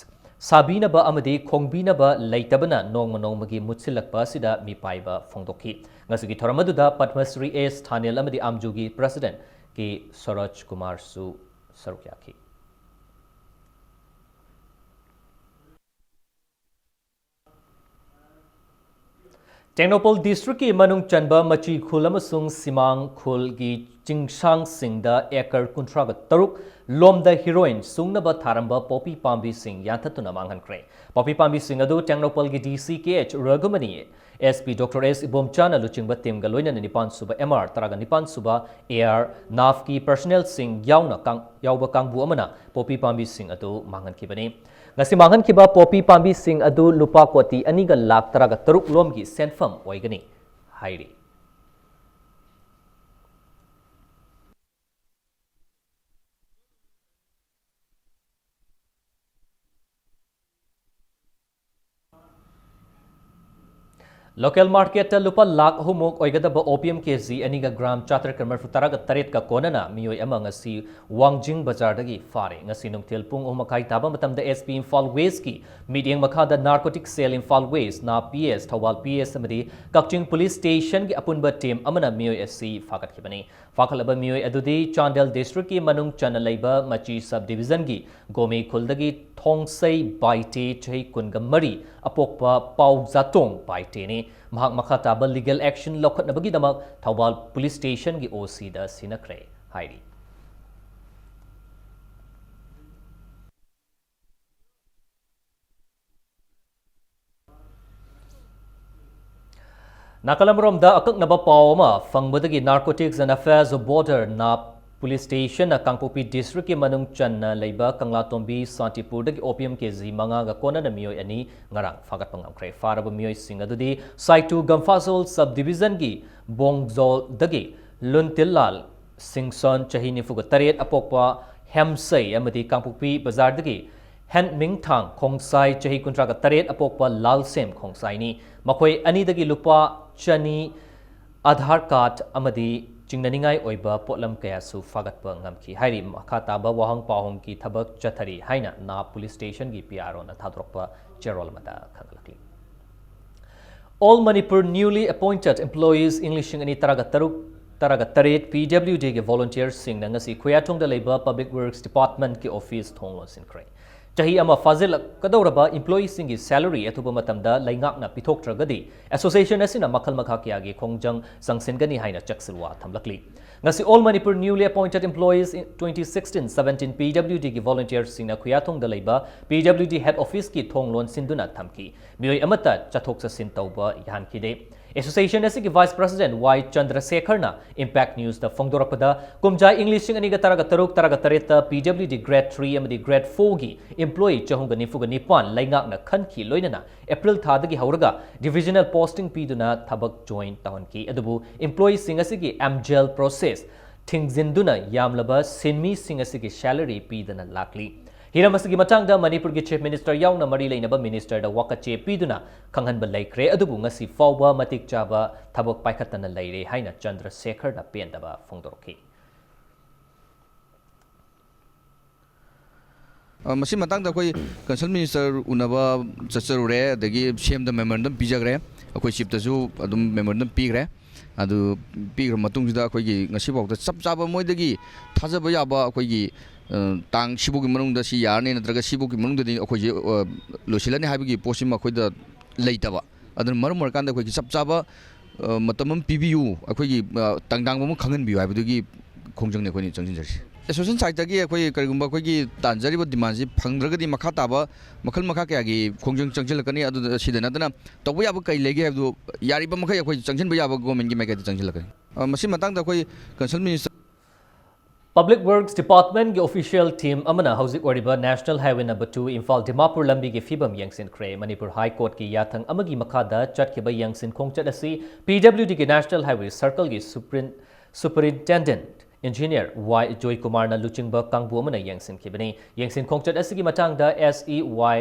ꯁꯥꯕꯤꯅꯕ ꯑꯃꯗꯤ ꯈꯣꯡꯕꯤꯅꯕ ꯂꯩꯇꯕꯅ ꯅꯣꯡꯃ ꯅꯣꯡꯃꯒꯤ ꯃꯨꯠꯁꯤꯜꯂꯛꯄ ꯑꯁꯤꯗ ꯃꯤꯄꯥꯏꯕ ꯐꯣꯡꯗꯣꯛꯈꯤ꯫ ꯉꯁꯤꯒꯤ ꯊꯧꯔꯝ ꯑꯗꯨꯗ ꯄꯗꯃꯁ꯭ꯔꯤ ꯑꯦꯁ ꯊꯥꯅꯤꯜ ꯑꯃꯗꯤ ꯑꯥꯝꯖꯨꯒꯤ president ꯀꯦ ꯁꯔꯣꯖ ꯀꯨꯃꯥꯔꯁꯨ ꯁꯔꯨꯛ ꯌꯥꯈꯤ꯫ ꯇꯦꯡꯅꯧꯄꯜ districtꯀꯤ ꯃꯅꯨꯡ ꯆꯟꯕ ꯃꯆꯤ ꯈꯨꯜ ꯑꯃꯁꯨꯡ ꯁꯤꯃꯥꯡ ꯈꯨꯜꯒꯤ ꯆꯤꯡꯁꯥꯡꯁꯤꯡꯗ acre ꯀꯨꯟꯊ꯭ꯔꯥꯒ ꯇꯔꯨꯛ ꯂꯣꯝꯗ heroin ꯁꯨꯡꯅꯕ ꯊꯥꯔꯝꯕ ꯄꯣꯄꯤ ꯄꯥꯝꯕꯤꯁꯤꯡ ꯌꯥꯟꯊꯠꯇꯨꯅ ꯃꯥꯡꯍꯟꯈ꯭ꯔꯦ꯫ ꯄꯣꯄꯤ ꯄꯥꯝꯕꯤꯁꯤꯡ ꯑꯗꯨ ꯇꯦꯡꯅꯧꯄꯜꯒꯤ D C K H Raghumani, S P Doctor S ꯏꯕꯣꯝꯆꯥꯅ ꯂꯨꯆꯤꯡꯕ teamꯒ ꯂꯣꯏꯅꯅ ꯅꯤꯄꯥꯟ ꯁꯨꯕ M R, ꯇꯔꯥꯒ ꯅꯤꯄꯥꯟ ꯁꯨꯕ A R, NAFꯀꯤ personnelꯁꯤꯡ ꯌꯥꯎꯅ ꯀꯥꯡ-, ꯌꯥꯎꯕ ꯀꯥꯡꯕꯨ ꯑꯃꯅ ꯄꯣꯄꯤ ꯄꯥꯝꯕꯤꯁꯤꯡ ꯑꯗꯨ ꯃꯥꯡꯍꯟꯈꯤꯕꯅꯤ꯫ ꯉꯁꯤ ꯃꯥꯡꯍꯟꯈꯤꯕ ꯄꯣꯄꯤ ꯄꯥꯝꯕꯤꯁꯤꯡ ꯑꯗꯨ ꯂꯨꯄꯥ ꯀꯣꯇꯤ ꯑꯅꯤꯒ ꯂꯥꯈ ꯇꯔꯥꯒ ꯇꯔꯨꯛ ꯂꯣꯝꯒꯤ ꯁꯦꯟꯐꯝ ꯑꯣꯏꯒꯅꯤ ꯍꯥꯏꯔꯤ꯫ Local marketꯇ ꯂꯨꯄꯥ ꯂꯥꯈ ꯑꯍꯨꯝ ꯃꯨꯛ ꯑꯣꯏꯒꯗꯕ opium ꯀꯦꯖꯤ ꯑꯅꯤꯒ gram ꯆꯥꯇ꯭ꯔꯦꯠꯀ ꯃꯔꯤꯐꯨ ꯇꯔꯥꯒ ꯇꯔꯦꯠꯀ ꯀꯣꯟꯅꯅ ꯃꯤꯑꯣꯏ ꯑꯃ ꯉꯁꯤ ꯋꯥꯡꯖꯤꯡ ꯕꯖꯥꯔꯗꯒꯤ ꯐꯥꯔꯦ꯫ ꯉꯁꯤ ꯅꯨꯡꯊꯤꯜ ꯄꯨꯡ ꯑꯍꯨꯝ ꯃꯈꯥꯏ ꯇꯥꯕ ꯃꯇꯝꯗ S P Imphal Westꯀꯤ ꯃꯤꯠꯌꯦꯡ ꯃꯈꯥꯗ Narcotic Cell Imphal West, NAP P S, Thoubal P S ꯑꯃꯗꯤ ꯀꯛꯆꯤꯡ Police Stationꯒꯤ ꯑꯄꯨꯟꯕ team ꯑꯃꯅ ꯃꯤꯑꯣꯏ ꯑꯁꯤ ꯐꯥꯒꯠꯈꯤꯕꯅꯤ꯫ ꯐꯥꯒꯠꯂꯕ ꯃꯤꯑꯣꯏ ꯑꯗꯨꯗꯤ ꯆꯥꯟꯗꯦꯜ districtꯀꯤ ꯃꯅꯨꯡ ꯆꯟꯅ ꯂꯩꯕ ꯃꯆꯤ sub divisionꯒꯤ ꯒꯣꯃꯤ ꯈꯨꯜꯗꯒꯤ ꯊꯣꯡꯁꯩ ꯕꯥꯏꯇꯦ, ꯆꯍꯤ ꯀꯨꯟꯒ ꯃꯔꯤ, ꯑꯄꯣꯛꯄ ꯄꯥꯎꯖꯥꯇꯣꯡ ꯕꯥꯏꯇꯦꯅꯤ꯫ ꯃꯍꯥꯛ ꯃꯈꯥ ꯇꯥꯕ legal action ꯂꯧꯈꯠꯅꯕꯒꯤꯗꯃꯛ ꯊꯧꯕꯥꯜ Police Stationꯒꯤ OCꯗ ꯁꯤꯟꯅꯈ꯭ꯔꯦ ꯍꯥꯏꯔꯤ꯫ ꯅꯥꯀꯜ ꯑꯃꯔꯣꯝꯗ ꯑꯀꯛꯅꯕ ꯄꯥꯎ ꯑꯃ ꯐꯪꯕꯗꯒꯤ Narcotics and Affairs of Border, NAP Police Station ꯅ ꯀꯥꯡꯄꯣꯛꯄꯤ district ꯀꯤ ꯃꯅꯨꯡ ꯆꯟꯅ ꯂꯩꯕ ꯀꯪꯂꯥꯇꯣꯝꯕꯤ ꯁꯥꯟꯇꯤꯄꯨꯔꯗꯒꯤ opium ꯀꯦ ꯖꯤ ꯃꯉꯥꯒ ꯀꯣꯟꯅꯅ ꯃꯤꯑꯣꯏ ꯑꯅꯤ ꯉꯔꯥꯡ ꯐꯥꯒꯠꯄ ꯉꯝꯈ꯭ꯔꯦ꯫ ꯐꯥꯔꯕ ꯃꯤꯑꯣꯏꯁꯤꯡ ꯑꯗꯨꯗꯤ ꯁꯥꯏꯇꯨ ꯒꯝꯐꯥꯖꯣꯜ sub division ꯒꯤ ꯕꯣꯡꯖꯣꯜꯗꯒꯤ ꯂꯨꯟꯇꯤꯜꯂꯥꯜ ꯁꯤꯡꯁꯣꯟ, ꯆꯍꯤ ꯅꯤꯐꯨꯒ ꯇꯔꯦꯠ, ꯑꯄꯣꯛꯄ ꯍꯦꯝꯁꯩ ꯑꯃꯗꯤ ꯀꯥꯡꯄꯣꯛꯄꯤ ꯕꯖꯥꯔꯗꯒꯤ ꯍꯦꯟꯃꯤꯡꯊꯥꯡ ꯈꯣꯡꯁꯥꯏ, ꯆꯍꯤ ꯀꯨꯟꯊ꯭ꯔꯥꯒ ꯇꯔꯦꯠ, ꯑꯄꯣꯛꯄ ꯂꯥꯜꯁꯦꯝ ꯈꯣꯡꯁꯥꯏꯅꯤ꯫ ꯃꯈꯣꯏ ꯑꯅꯤꯗꯒꯤ ꯂꯨꯄꯥ ꯆꯅꯤ, ꯑꯙꯥꯔ ꯀꯥꯔꯗ ꯑꯃꯗꯤ ꯆꯤꯡꯅꯅꯤꯡꯉꯥꯏ ꯑꯣꯏꯕ ꯄꯣꯠꯂꯝ ꯀꯌꯥꯁꯨ ꯐꯥꯒꯠꯄ ꯉꯝꯈꯤ ꯍꯥꯏꯔꯤ꯫ ꯃꯈꯥ ꯇꯥꯕ ꯋꯥꯍꯪ ꯄꯥꯎꯍꯪꯒꯤ ꯊꯕꯛ ꯆꯠꯊꯔꯤ ꯍꯥꯏꯅ ꯅꯥ police station ꯒꯤ P R O ꯅ ꯊꯥꯗꯣꯔꯛꯄ ꯆꯦꯔꯣꯜ ꯑꯃꯗ ꯈꯪꯍꯜꯂꯛꯂꯤ꯫ All Manipur newly appointed employees ꯏꯪ ꯂꯤꯁꯤꯡ ꯑꯅꯤ ꯇꯔꯥꯒ ꯇꯔꯨꯛ, ꯇꯔꯥꯒ ꯇꯔꯦꯠ P W D ꯒꯤ volunteer ꯁꯤꯡꯅ ꯉꯁꯤ ꯈꯨꯌꯥꯊꯣꯡꯗ ꯂꯩꯕ Public Works Department ꯀꯤ office ꯊꯣꯡ ꯂꯣꯟꯁꯤꯟꯈ꯭ꯔꯦ꯫ ꯆꯍꯤ ꯑꯃ ꯐꯥꯖꯤꯜꯂꯛꯀꯗꯧꯔꯕ employee ꯁꯤꯡꯒꯤ salary ꯑꯊꯨꯕ ꯃꯇꯝꯗ ꯂꯩꯉꯥꯛꯅ ꯄꯤꯊꯣꯛꯇ꯭ꯔꯒꯗꯤ association ꯑꯁꯤꯅ ꯃꯈꯜ ꯃꯈꯥ ꯀꯌꯥꯒꯤ ꯈꯣꯡꯖꯪ ꯆꯪꯁꯤꯟꯒꯅꯤ ꯍꯥꯏꯅ ꯆꯦꯛꯁꯤꯜꯋꯥ ꯊꯝꯂꯛꯂꯤ꯫ ꯉꯁꯤ All Manipur newly appointed employees twenty sixteen seventeen P W D ꯒꯤ volunteer ꯁꯤꯡꯅ ꯈꯨꯌꯥꯊꯣꯡꯗ ꯂꯩꯕ P W D head office ꯀꯤ ꯊꯣꯡ ꯂꯣꯟꯁꯤꯟꯗꯨꯅ ꯊꯝꯈꯤ꯫ ꯃꯤꯑꯣꯏ ꯑꯃꯠꯇ ꯆꯠꯊꯣꯛ ꯆꯠꯁꯤꯟ ꯇꯧꯕ ꯌꯥꯍꯟꯈꯤꯗꯦ꯫ Association ꯑꯁꯤꯒꯤ Vice President Y ꯆꯟꯗ꯭ꯔꯁꯦꯈꯔꯅ Impact News ꯇ ꯐꯣꯡꯗꯣꯔꯛꯄꯗ, ꯀꯨꯝꯖꯥ ꯏꯪ ꯂꯤꯁꯤꯡ ꯑꯅꯤꯒ ꯇꯔꯥꯒ ꯇꯔꯨꯛ, ꯇꯔꯥꯒ ꯇꯔꯦꯠꯇ P W D Grade three ꯑꯃꯗꯤ Grade four ꯒꯤ employee ꯆꯍꯨꯝꯒ ꯅꯤꯐꯨꯒ ꯅꯤꯄꯥꯟ ꯂꯩꯉꯥꯛꯅ ꯈꯟꯈꯤ, ꯂꯣꯏꯅꯅ April ꯊꯥꯗꯒꯤ ꯍꯧꯔꯒ divisional posting ꯄꯤꯗꯨꯅ ꯊꯕꯛ join ꯇꯧꯍꯟꯈꯤ꯫ ꯑꯗꯨꯕꯨ employee ꯁꯤꯡ ꯑꯁꯤꯒꯤ M J L process ꯊꯤꯡꯖꯤꯟꯗꯨꯅ ꯌꯥꯝꯂꯕ ꯁꯤꯟꯃꯤꯁꯤꯡ ꯑꯁꯤꯒꯤ salary ꯄꯤꯗꯅ ꯂꯥꯛꯂꯤ꯫ ꯍꯤꯔꯝ ꯑꯁꯤꯒꯤ ꯃꯇꯥꯡꯗ ꯃꯅꯤꯄꯨꯔꯒꯤ Chief Minister ꯌꯥꯎꯅ ꯃꯔꯤ ꯂꯩꯅꯕ minister ꯗ ꯋꯥꯀꯠꯆꯦ ꯄꯤꯗꯨꯅ ꯈꯪꯍꯟꯕ ꯂꯩꯈ꯭ꯔꯦ, ꯑꯗꯨꯕꯨ ꯉꯁꯤ ꯐꯥꯎꯕ ꯃꯇꯤꯛ ꯆꯥꯕ ꯊꯕꯛ ꯄꯥꯏꯈꯠꯇꯅ ꯂꯩꯔꯦ ꯍꯥꯏꯅ ꯆꯟꯗ꯭ꯔꯁꯦꯈꯔꯅ ꯄꯦꯟꯗꯕ ꯐꯣꯡꯗꯣꯔꯛꯈꯤ꯫ ꯑ, ꯃꯁꯤ ꯃꯇꯥꯡꯗ ꯑꯩꯈꯣꯏ concerned minister ꯎꯅꯕ ꯆꯠꯆꯔꯨꯔꯦ, ꯑꯗꯒꯤ C M ꯗ memorandum ꯄꯤꯖꯈ꯭ꯔꯦ, ꯑꯩꯈꯣꯏ chief ꯇꯁꯨ ꯑꯗꯨꯝ memorandum ꯄꯤꯈ꯭ꯔꯦ꯫ ꯑꯗꯨ ꯄꯤꯈ꯭ꯔ ꯃꯇꯨꯡꯁꯤꯗ ꯑꯩꯈꯣꯏꯒꯤ ꯉꯁꯤꯐꯥꯎꯗ ꯆꯞ ꯆꯥꯕ ꯃꯣꯏꯗꯒꯤ ꯊꯥꯖꯕ ꯌꯥꯕ ꯑꯩꯈꯣꯏꯒꯤ, ꯑ, ꯇꯥꯡ ꯁꯤꯐꯥꯎꯒꯤ ꯃꯅꯨꯡꯗ ꯁꯤ ꯌꯥꯔꯅꯤ ꯅꯠꯇ꯭ꯔꯒ ꯁꯤꯐꯥꯎꯒꯤ ꯃꯅꯨꯡꯗꯗꯤ ꯑꯩꯈꯣꯏꯁꯦ, ꯑ, ꯂꯣꯏꯁꯤꯜꯂꯅꯤ ꯍꯥꯏꯕꯒꯤ ꯄꯣꯠꯁꯤꯃ ꯑꯩꯈꯣꯏꯗ ꯂꯩꯇꯕ꯫ ꯑꯗꯨꯅ ꯃꯔꯝ ꯑꯣꯏꯔꯀꯥꯟꯗ ꯑꯩꯈꯣꯏꯒꯤ ꯆꯞ ꯆꯥꯕ, ꯑ, ꯃꯇꯝ ꯑꯃ ꯄꯤꯕꯤꯌꯨ, ꯑꯩꯈꯣꯏꯒꯤ, ꯑ, ꯇꯥꯡꯗꯥꯡꯕ ꯑꯃ ꯈꯪꯍꯟꯕꯤꯌꯨ ꯍꯥꯏꯕꯗꯨꯒꯤ ꯈꯣꯡꯖꯪꯅꯤ ꯑꯩꯈꯣꯏꯅ ꯆꯪꯁꯤꯟꯖꯔꯤꯁꯤ꯫ Association side ꯇꯒꯤ ꯑꯩꯈꯣꯏ ꯀꯔꯤꯒꯨꯝꯕ ꯑꯩꯈꯣꯏꯒꯤ ꯇꯥꯟꯖꯔꯤꯕ demand ꯁꯤ ꯐꯪꯗ꯭ꯔꯒꯗꯤ ꯃꯈꯥ ꯇꯥꯕ ꯃꯈꯜ ꯃꯈꯥ ꯀꯌꯥꯒꯤ ꯈꯣꯡꯖꯪ ꯆꯪꯁꯤꯜꯂꯛꯀꯅꯤ꯫ ꯑꯗꯨꯗ ꯁꯤꯗ ꯅꯠꯇꯅ ꯇꯧꯕ ꯌꯥꯕ ꯀꯔꯤ ꯂꯩꯒꯦ ꯍꯥꯏꯕꯗꯨ ꯌꯥꯔꯤꯕ ꯃꯈꯩ ꯑꯩꯈꯣꯏ ꯆꯪꯁꯤꯟꯕ ꯌꯥꯕ government ꯀꯤ ꯃꯥꯏꯀꯩꯗ ꯆꯪꯁꯤꯜꯂꯛꯀꯅꯤ꯫ ꯑ, ꯃꯁꯤ ꯃꯇꯥꯡꯗ ꯑꯩꯈꯣꯏ concerned minister Public Works Department ꯀꯤ official team ꯑꯃꯅ ꯍꯧꯖꯤꯛ ꯑꯣꯏꯔꯤꯕ National Highway number two Imphal Dimapur ꯂꯝꯕꯤꯒꯤ ꯐꯤꯕꯝ ꯌꯦꯡꯁꯤꯟꯈ꯭ꯔꯦ꯫ ꯃꯅꯤꯄꯨꯔ High Court ꯀꯤ ꯌꯥꯊꯪ ꯑꯃꯒꯤ ꯃꯈꯥꯗ ꯆꯠꯈꯤꯕ ꯌꯦꯡꯁꯤꯟ ꯈꯣꯡꯆꯠ ꯑꯁꯤ P W D ꯒꯤ National Highway Circle ꯒꯤ Superin-, Superintendent Engineer Y ꯖꯣꯏꯀꯨꯃꯥꯔꯅ ꯂꯨꯆꯤꯡꯕ ꯀꯥꯡꯕꯨ ꯑꯃꯅ ꯌꯦꯡꯁꯤꯟꯈꯤꯕꯅꯤ꯫ ꯌꯦꯡꯁꯤꯟ ꯈꯣꯡꯆꯠ ꯑꯁꯤꯒꯤ ꯃꯇꯥꯡꯗ S E Y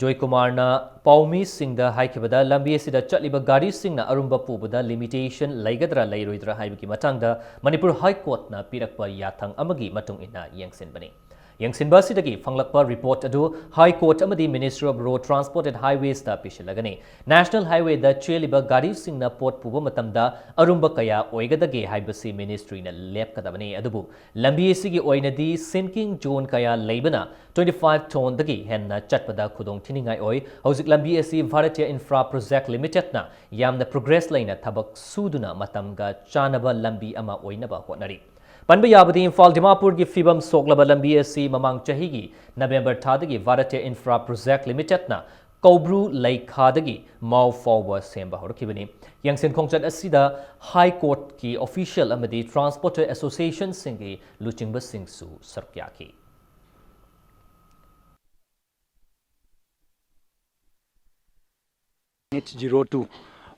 ꯖꯣꯏꯀꯨꯃꯥꯔꯅ ꯄꯥꯎꯃꯤꯁꯤꯡꯗ ꯍꯥꯏꯈꯤꯕꯗ, ꯂꯝꯕꯤ ꯑꯁꯤꯗ ꯆꯠꯂꯤꯕ ꯒꯥꯔꯤꯁꯤꯡꯅ ꯑꯔꯨꯝꯕ ꯄꯨꯕꯗ limitation ꯂꯩꯒꯗ꯭ꯔꯥ ꯂꯩꯔꯣꯏꯗ꯭ꯔꯥ ꯍꯥꯏꯕꯒꯤ ꯃꯇꯥꯡꯗ ꯃꯅꯤꯄꯨꯔ High Court ꯅ ꯄꯤꯔꯛꯄ ꯌꯥꯊꯪ ꯑꯃꯒꯤ ꯃꯇꯨꯡ ꯏꯟꯅ ꯌꯦꯡꯁꯤꯟꯕꯅꯤ꯫ ꯌꯦꯡꯁꯤꯟꯕ ꯑꯁꯤꯗꯒꯤ ꯐꯪꯂꯛꯄ report ꯑꯗꯨ High Court ꯑꯃꯗꯤ Ministry of Road Transport and Highways ꯇ ꯄꯤꯁꯤꯜꯂꯒꯅꯤ꯫ National Highway ꯗ ꯆꯦꯜꯂꯤꯕ ꯒꯥꯔꯤꯁꯤꯡꯅ ꯄꯣꯠ ꯄꯨꯕ ꯃꯇꯝꯗ ꯑꯔꯨꯝꯕ ꯀꯌꯥ ꯑꯣꯏꯒꯗꯒꯦ ꯍꯥꯏꯕꯁꯤ ministry ꯅ ꯂꯦꯞꯀꯗꯕꯅꯤ꯫ ꯑꯗꯨꯕꯨ ꯂꯝꯕꯤ ꯑꯁꯤꯒꯤ ꯑꯣꯏꯅꯗꯤ sinking zone ꯀꯌꯥ ꯂꯩꯕꯅ twenty five ton ꯗꯒꯤ ꯍꯦꯟꯅ ꯆꯠꯄꯗ ꯈꯨꯗꯣꯡ ꯊꯤꯅꯤꯡꯉꯥꯏ ꯑꯣꯏ꯫ ꯍꯧꯖꯤꯛ ꯂꯝꯕꯤ ꯑꯁꯤ Bharatiya Infra Project Limited ꯅ ꯌꯥꯝꯅ progress ꯂꯩꯅ ꯊꯕꯛ ꯁꯨꯗꯨꯅ ꯃꯇꯝꯒ ꯆꯥꯅꯕ ꯂꯝꯕꯤ ꯑꯃ ꯑꯣꯏꯅꯕ ꯍꯣꯠꯅꯔꯤ꯫ ꯄꯟꯕ ꯌꯥꯕꯗꯤ, ꯏꯝꯐꯥꯜ ꯗꯤꯃꯥꯄꯨꯔꯒꯤ ꯐꯤꯕꯝ ꯁꯣꯛꯂꯕ ꯂꯝꯕꯤ ꯑꯁꯤ ꯃꯃꯥꯡ ꯆꯍꯤꯒꯤ November ꯊꯥꯗꯒꯤ Bharatiya Infra Project Limited ꯅ ꯀꯧꯕ꯭ꯔꯨ ꯂꯩꯈꯥꯗꯒꯤ ꯃꯥꯎ ꯐꯥꯎꯕ ꯁꯦꯝꯕ ꯍꯧꯔꯛꯈꯤꯕꯅꯤ꯫ ꯌꯦꯡꯁꯤꯟ ꯈꯣꯡꯆꯠ ꯑꯁꯤꯗ High Court ꯀꯤ official ꯑꯃꯗꯤ transporter association ꯁꯤꯡꯒꯤ ꯂꯨꯆꯤꯡꯕꯁꯤꯡꯁꯨ ꯁꯔꯨꯛ ꯌꯥꯈꯤ꯫ N H zero two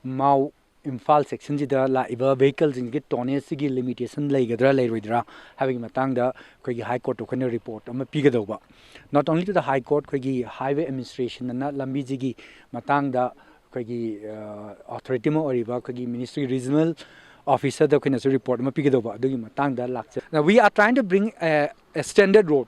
ꯃꯥꯎ ꯏꯝꯐꯥꯜ section ꯁꯤꯗ ꯂꯥꯛꯏꯕ vehicle ꯁꯤꯡꯒꯤ tonnage ꯁꯤꯒꯤ limitation ꯂꯩꯒꯗ꯭ꯔꯥ ꯂꯩꯔꯣꯏꯗ꯭ꯔꯥ ꯍꯥꯏꯕꯒꯤ ꯃꯇꯥꯡꯗ ꯑꯩꯈꯣꯏꯒꯤ High Court ꯇ ꯑꯩꯈꯣꯏꯅ report ꯑꯃ ꯄꯤꯒꯗꯧꯕ꯫ Not only to the High Court, ꯑꯩꯈꯣꯏꯒꯤ Highway Administration ꯅ ꯂꯝꯕꯤꯁꯤꯒꯤ ꯃꯇꯥꯡꯗ ꯑꯩꯈꯣꯏꯒꯤ, ꯑ, authority ꯑꯃ ꯑꯣꯏꯔꯤꯕ ꯑꯩꯈꯣꯏꯒꯤ ministry regional officer ꯗ ꯑꯩꯈꯣꯏꯅꯁꯨ report ꯑꯃ ꯄꯤꯒꯗꯧꯕ, ꯑꯗꯨꯒꯤ ꯃꯇꯥꯡꯗ ꯂꯥꯛꯆ-, Now, we are trying to bring a, a standard road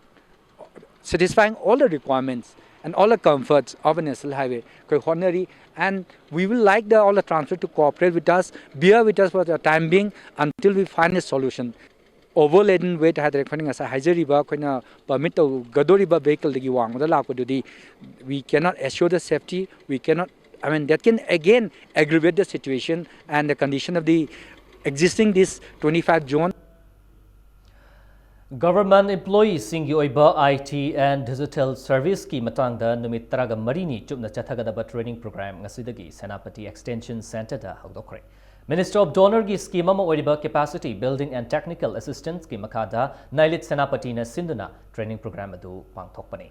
satisfying all the requirements and all the comforts of a national highway ꯑꯩꯈꯣꯏ ꯍꯣꯠꯅꯔꯤ꯫ And we will like the, all the transport to cooperate with us, bear with us for the time being until we find a solution. Overladen weight ꯍꯥꯏꯗꯅ ꯑꯩꯈꯣꯏꯅ ꯉꯁꯥꯏ ꯍꯥꯏꯖꯔꯤꯕ, ꯑꯩꯈꯣꯏꯅ permit ꯇꯧꯒꯗꯧꯔꯤꯕ vehicle ꯗꯒꯤ ꯋꯥꯡꯃꯗ ꯂꯥꯛꯄꯗꯨꯗꯤ, we cannot assure the safety, we cannot, I mean, that can again aggravate the situation and the condition of the existing this twenty five zone. Government employee ꯁꯤꯡꯒꯤ ꯑꯣꯏꯕ I T and digital service ꯀꯤ ꯃꯇꯥꯡꯗ ꯅꯨꯃꯤꯠ ꯇꯔꯥꯃꯔꯤꯅꯤ ꯆꯨꯞꯅ ꯆꯠꯊꯒꯗꯕ training program ꯉꯁꯤꯗꯒꯤ Senapati Extension Centre the ꯍꯧꯗꯣꯛꯈ꯭ꯔꯦ꯫ Ministry of DoNERꯒꯤ scheme ꯑꯃ ꯑꯣꯏꯔꯤꯕ Capacity Building and Technical Assistanceꯀꯤ ꯃꯈꯥꯗ ꯅꯥꯏꯂꯤꯠ ꯁꯦꯅꯥꯄꯇꯤꯅ ꯁꯤꯟꯗꯨꯅ training program ꯑꯗꯨ ꯄꯥꯡꯊꯣꯛꯄꯅꯤ꯫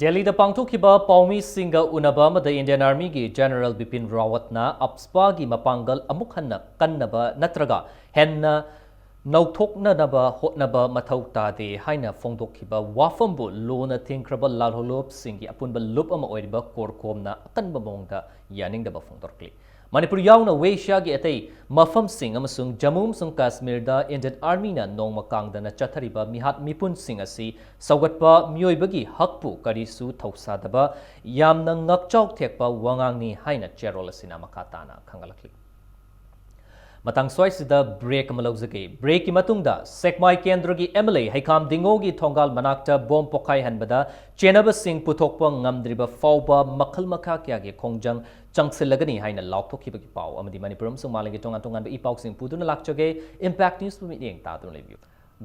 ꯗꯦꯜꯂꯤꯗ ꯄꯥꯡꯊꯣꯛꯈꯤꯕ ꯄꯥꯎꯃꯤꯁꯤꯡꯒ ꯎꯅꯕ ꯑꯃꯗ Indian Armyꯒꯤ General Bipin Rawatꯅ AFSPAꯒꯤ ꯃꯄꯥꯡꯒꯜ ꯑꯃꯨꯛ ꯍꯟꯅ ꯀꯟꯅꯕ ꯅꯠꯇ꯭ꯔꯒ ꯍꯦꯟꯅ ꯅꯧꯊꯣꯛꯅꯅꯕ ꯍꯣꯠꯅꯕ ꯃꯊꯧ ꯇꯥꯗꯦ ꯍꯥꯏꯅ ꯐꯣꯡꯗꯣꯛꯈꯤꯕ ꯋꯥꯐꯝꯕꯨ ꯂꯨꯅ ꯊꯤꯡꯈ꯭ꯔꯕ ꯂꯥꯜꯍꯧꯂꯨꯞꯁꯤꯡꯒꯤ ꯑꯄꯨꯟꯕ ꯂꯨꯞ ꯑꯃ ꯑꯣꯏꯔꯤꯕ CORCOMꯅ ꯑꯀꯟꯕ ꯃꯑꯣꯡꯗ ꯌꯥꯅꯤꯡꯗꯕ ꯐꯣꯡꯗꯣꯔꯛꯂꯤ꯫ ꯃꯅꯤꯄꯨꯔ ꯌꯥꯎꯅ West Asiaꯒꯤ ꯑꯇꯩ ꯃꯐꯝꯁꯤꯡ ꯑꯃꯁꯨꯡ ꯖꯝꯃꯨ ꯑꯃꯁꯨꯡ ꯀꯥꯁꯃꯤꯔꯗ Indian Armyꯅ ꯅꯣꯡꯃ ꯀꯥꯡꯗꯅ ꯆꯠꯊꯔꯤꯕ ꯃꯤꯍꯥꯠ ꯃꯤꯄꯨꯟꯁꯤꯡ ꯑꯁꯤ ꯁꯧꯒꯠꯄ, ꯃꯤꯑꯣꯏꯕꯒꯤ ꯍꯛꯄꯨ ꯀꯔꯤꯁꯨ ꯊꯧꯁꯥꯗꯕ, ꯌꯥꯝꯅ ꯉꯥꯛꯆꯥꯎ ꯊꯦꯛꯄ ꯋꯥꯉꯥꯡꯅꯤ ꯍꯥꯏꯅ ꯆꯦꯔꯣꯜ ꯑꯁꯤꯅ ꯃꯈꯥ ꯇꯥꯅ ꯈꯪꯍꯜꯂꯛꯂꯤ꯫ ꯃꯇꯥꯡ ꯁ꯭ꯋꯥꯏꯁꯤꯗ break ꯑꯃ ꯂꯧꯖꯒꯦ꯫ Breakꯀꯤ ꯃꯇꯨꯡꯗ ꯁꯦꯛꯃꯥꯏ ꯀꯦꯟꯗ꯭ꯔꯒꯤ MLA ꯍꯩꯈꯥꯝ ꯗꯤꯡꯉꯣꯒꯤ ꯊꯣꯡꯒꯥꯜ ꯃꯅꯥꯛꯇ ꯕꯣꯝ ꯄꯣꯈꯥꯏꯍꯟꯕꯗ ꯆꯦꯟꯅꯕꯁꯤꯡ ꯄꯨꯊꯣꯛꯄ ꯉꯝꯗ꯭ꯔꯤꯕ ꯐꯥꯎꯕ ꯃꯈꯜ ꯃꯈꯥ ꯀꯌꯥꯒꯤ ꯈꯣꯡꯖꯪ ꯆꯪꯁꯤꯜꯂꯒꯅꯤ ꯍꯥꯏꯅ ꯂꯥꯎꯊꯣꯛꯈꯤꯕꯒꯤ ꯄꯥꯎ ꯑꯃꯗꯤ ꯃꯅꯤꯄꯨꯔ ꯑꯃꯁꯨꯡ ꯃꯥꯂꯦꯝꯒꯤ ꯇꯣꯉꯥꯟ ꯇꯣꯉꯥꯟꯕ ꯏ ꯄꯥꯎꯁꯤꯡ ꯄꯨꯗꯨꯅ ꯂꯥꯛꯆꯒꯦ꯫ Impact Newsꯄꯨ ꯃꯤꯠꯌꯦꯡ ꯇꯥꯗꯨꯅ ꯂꯩꯕꯤꯌꯨ꯫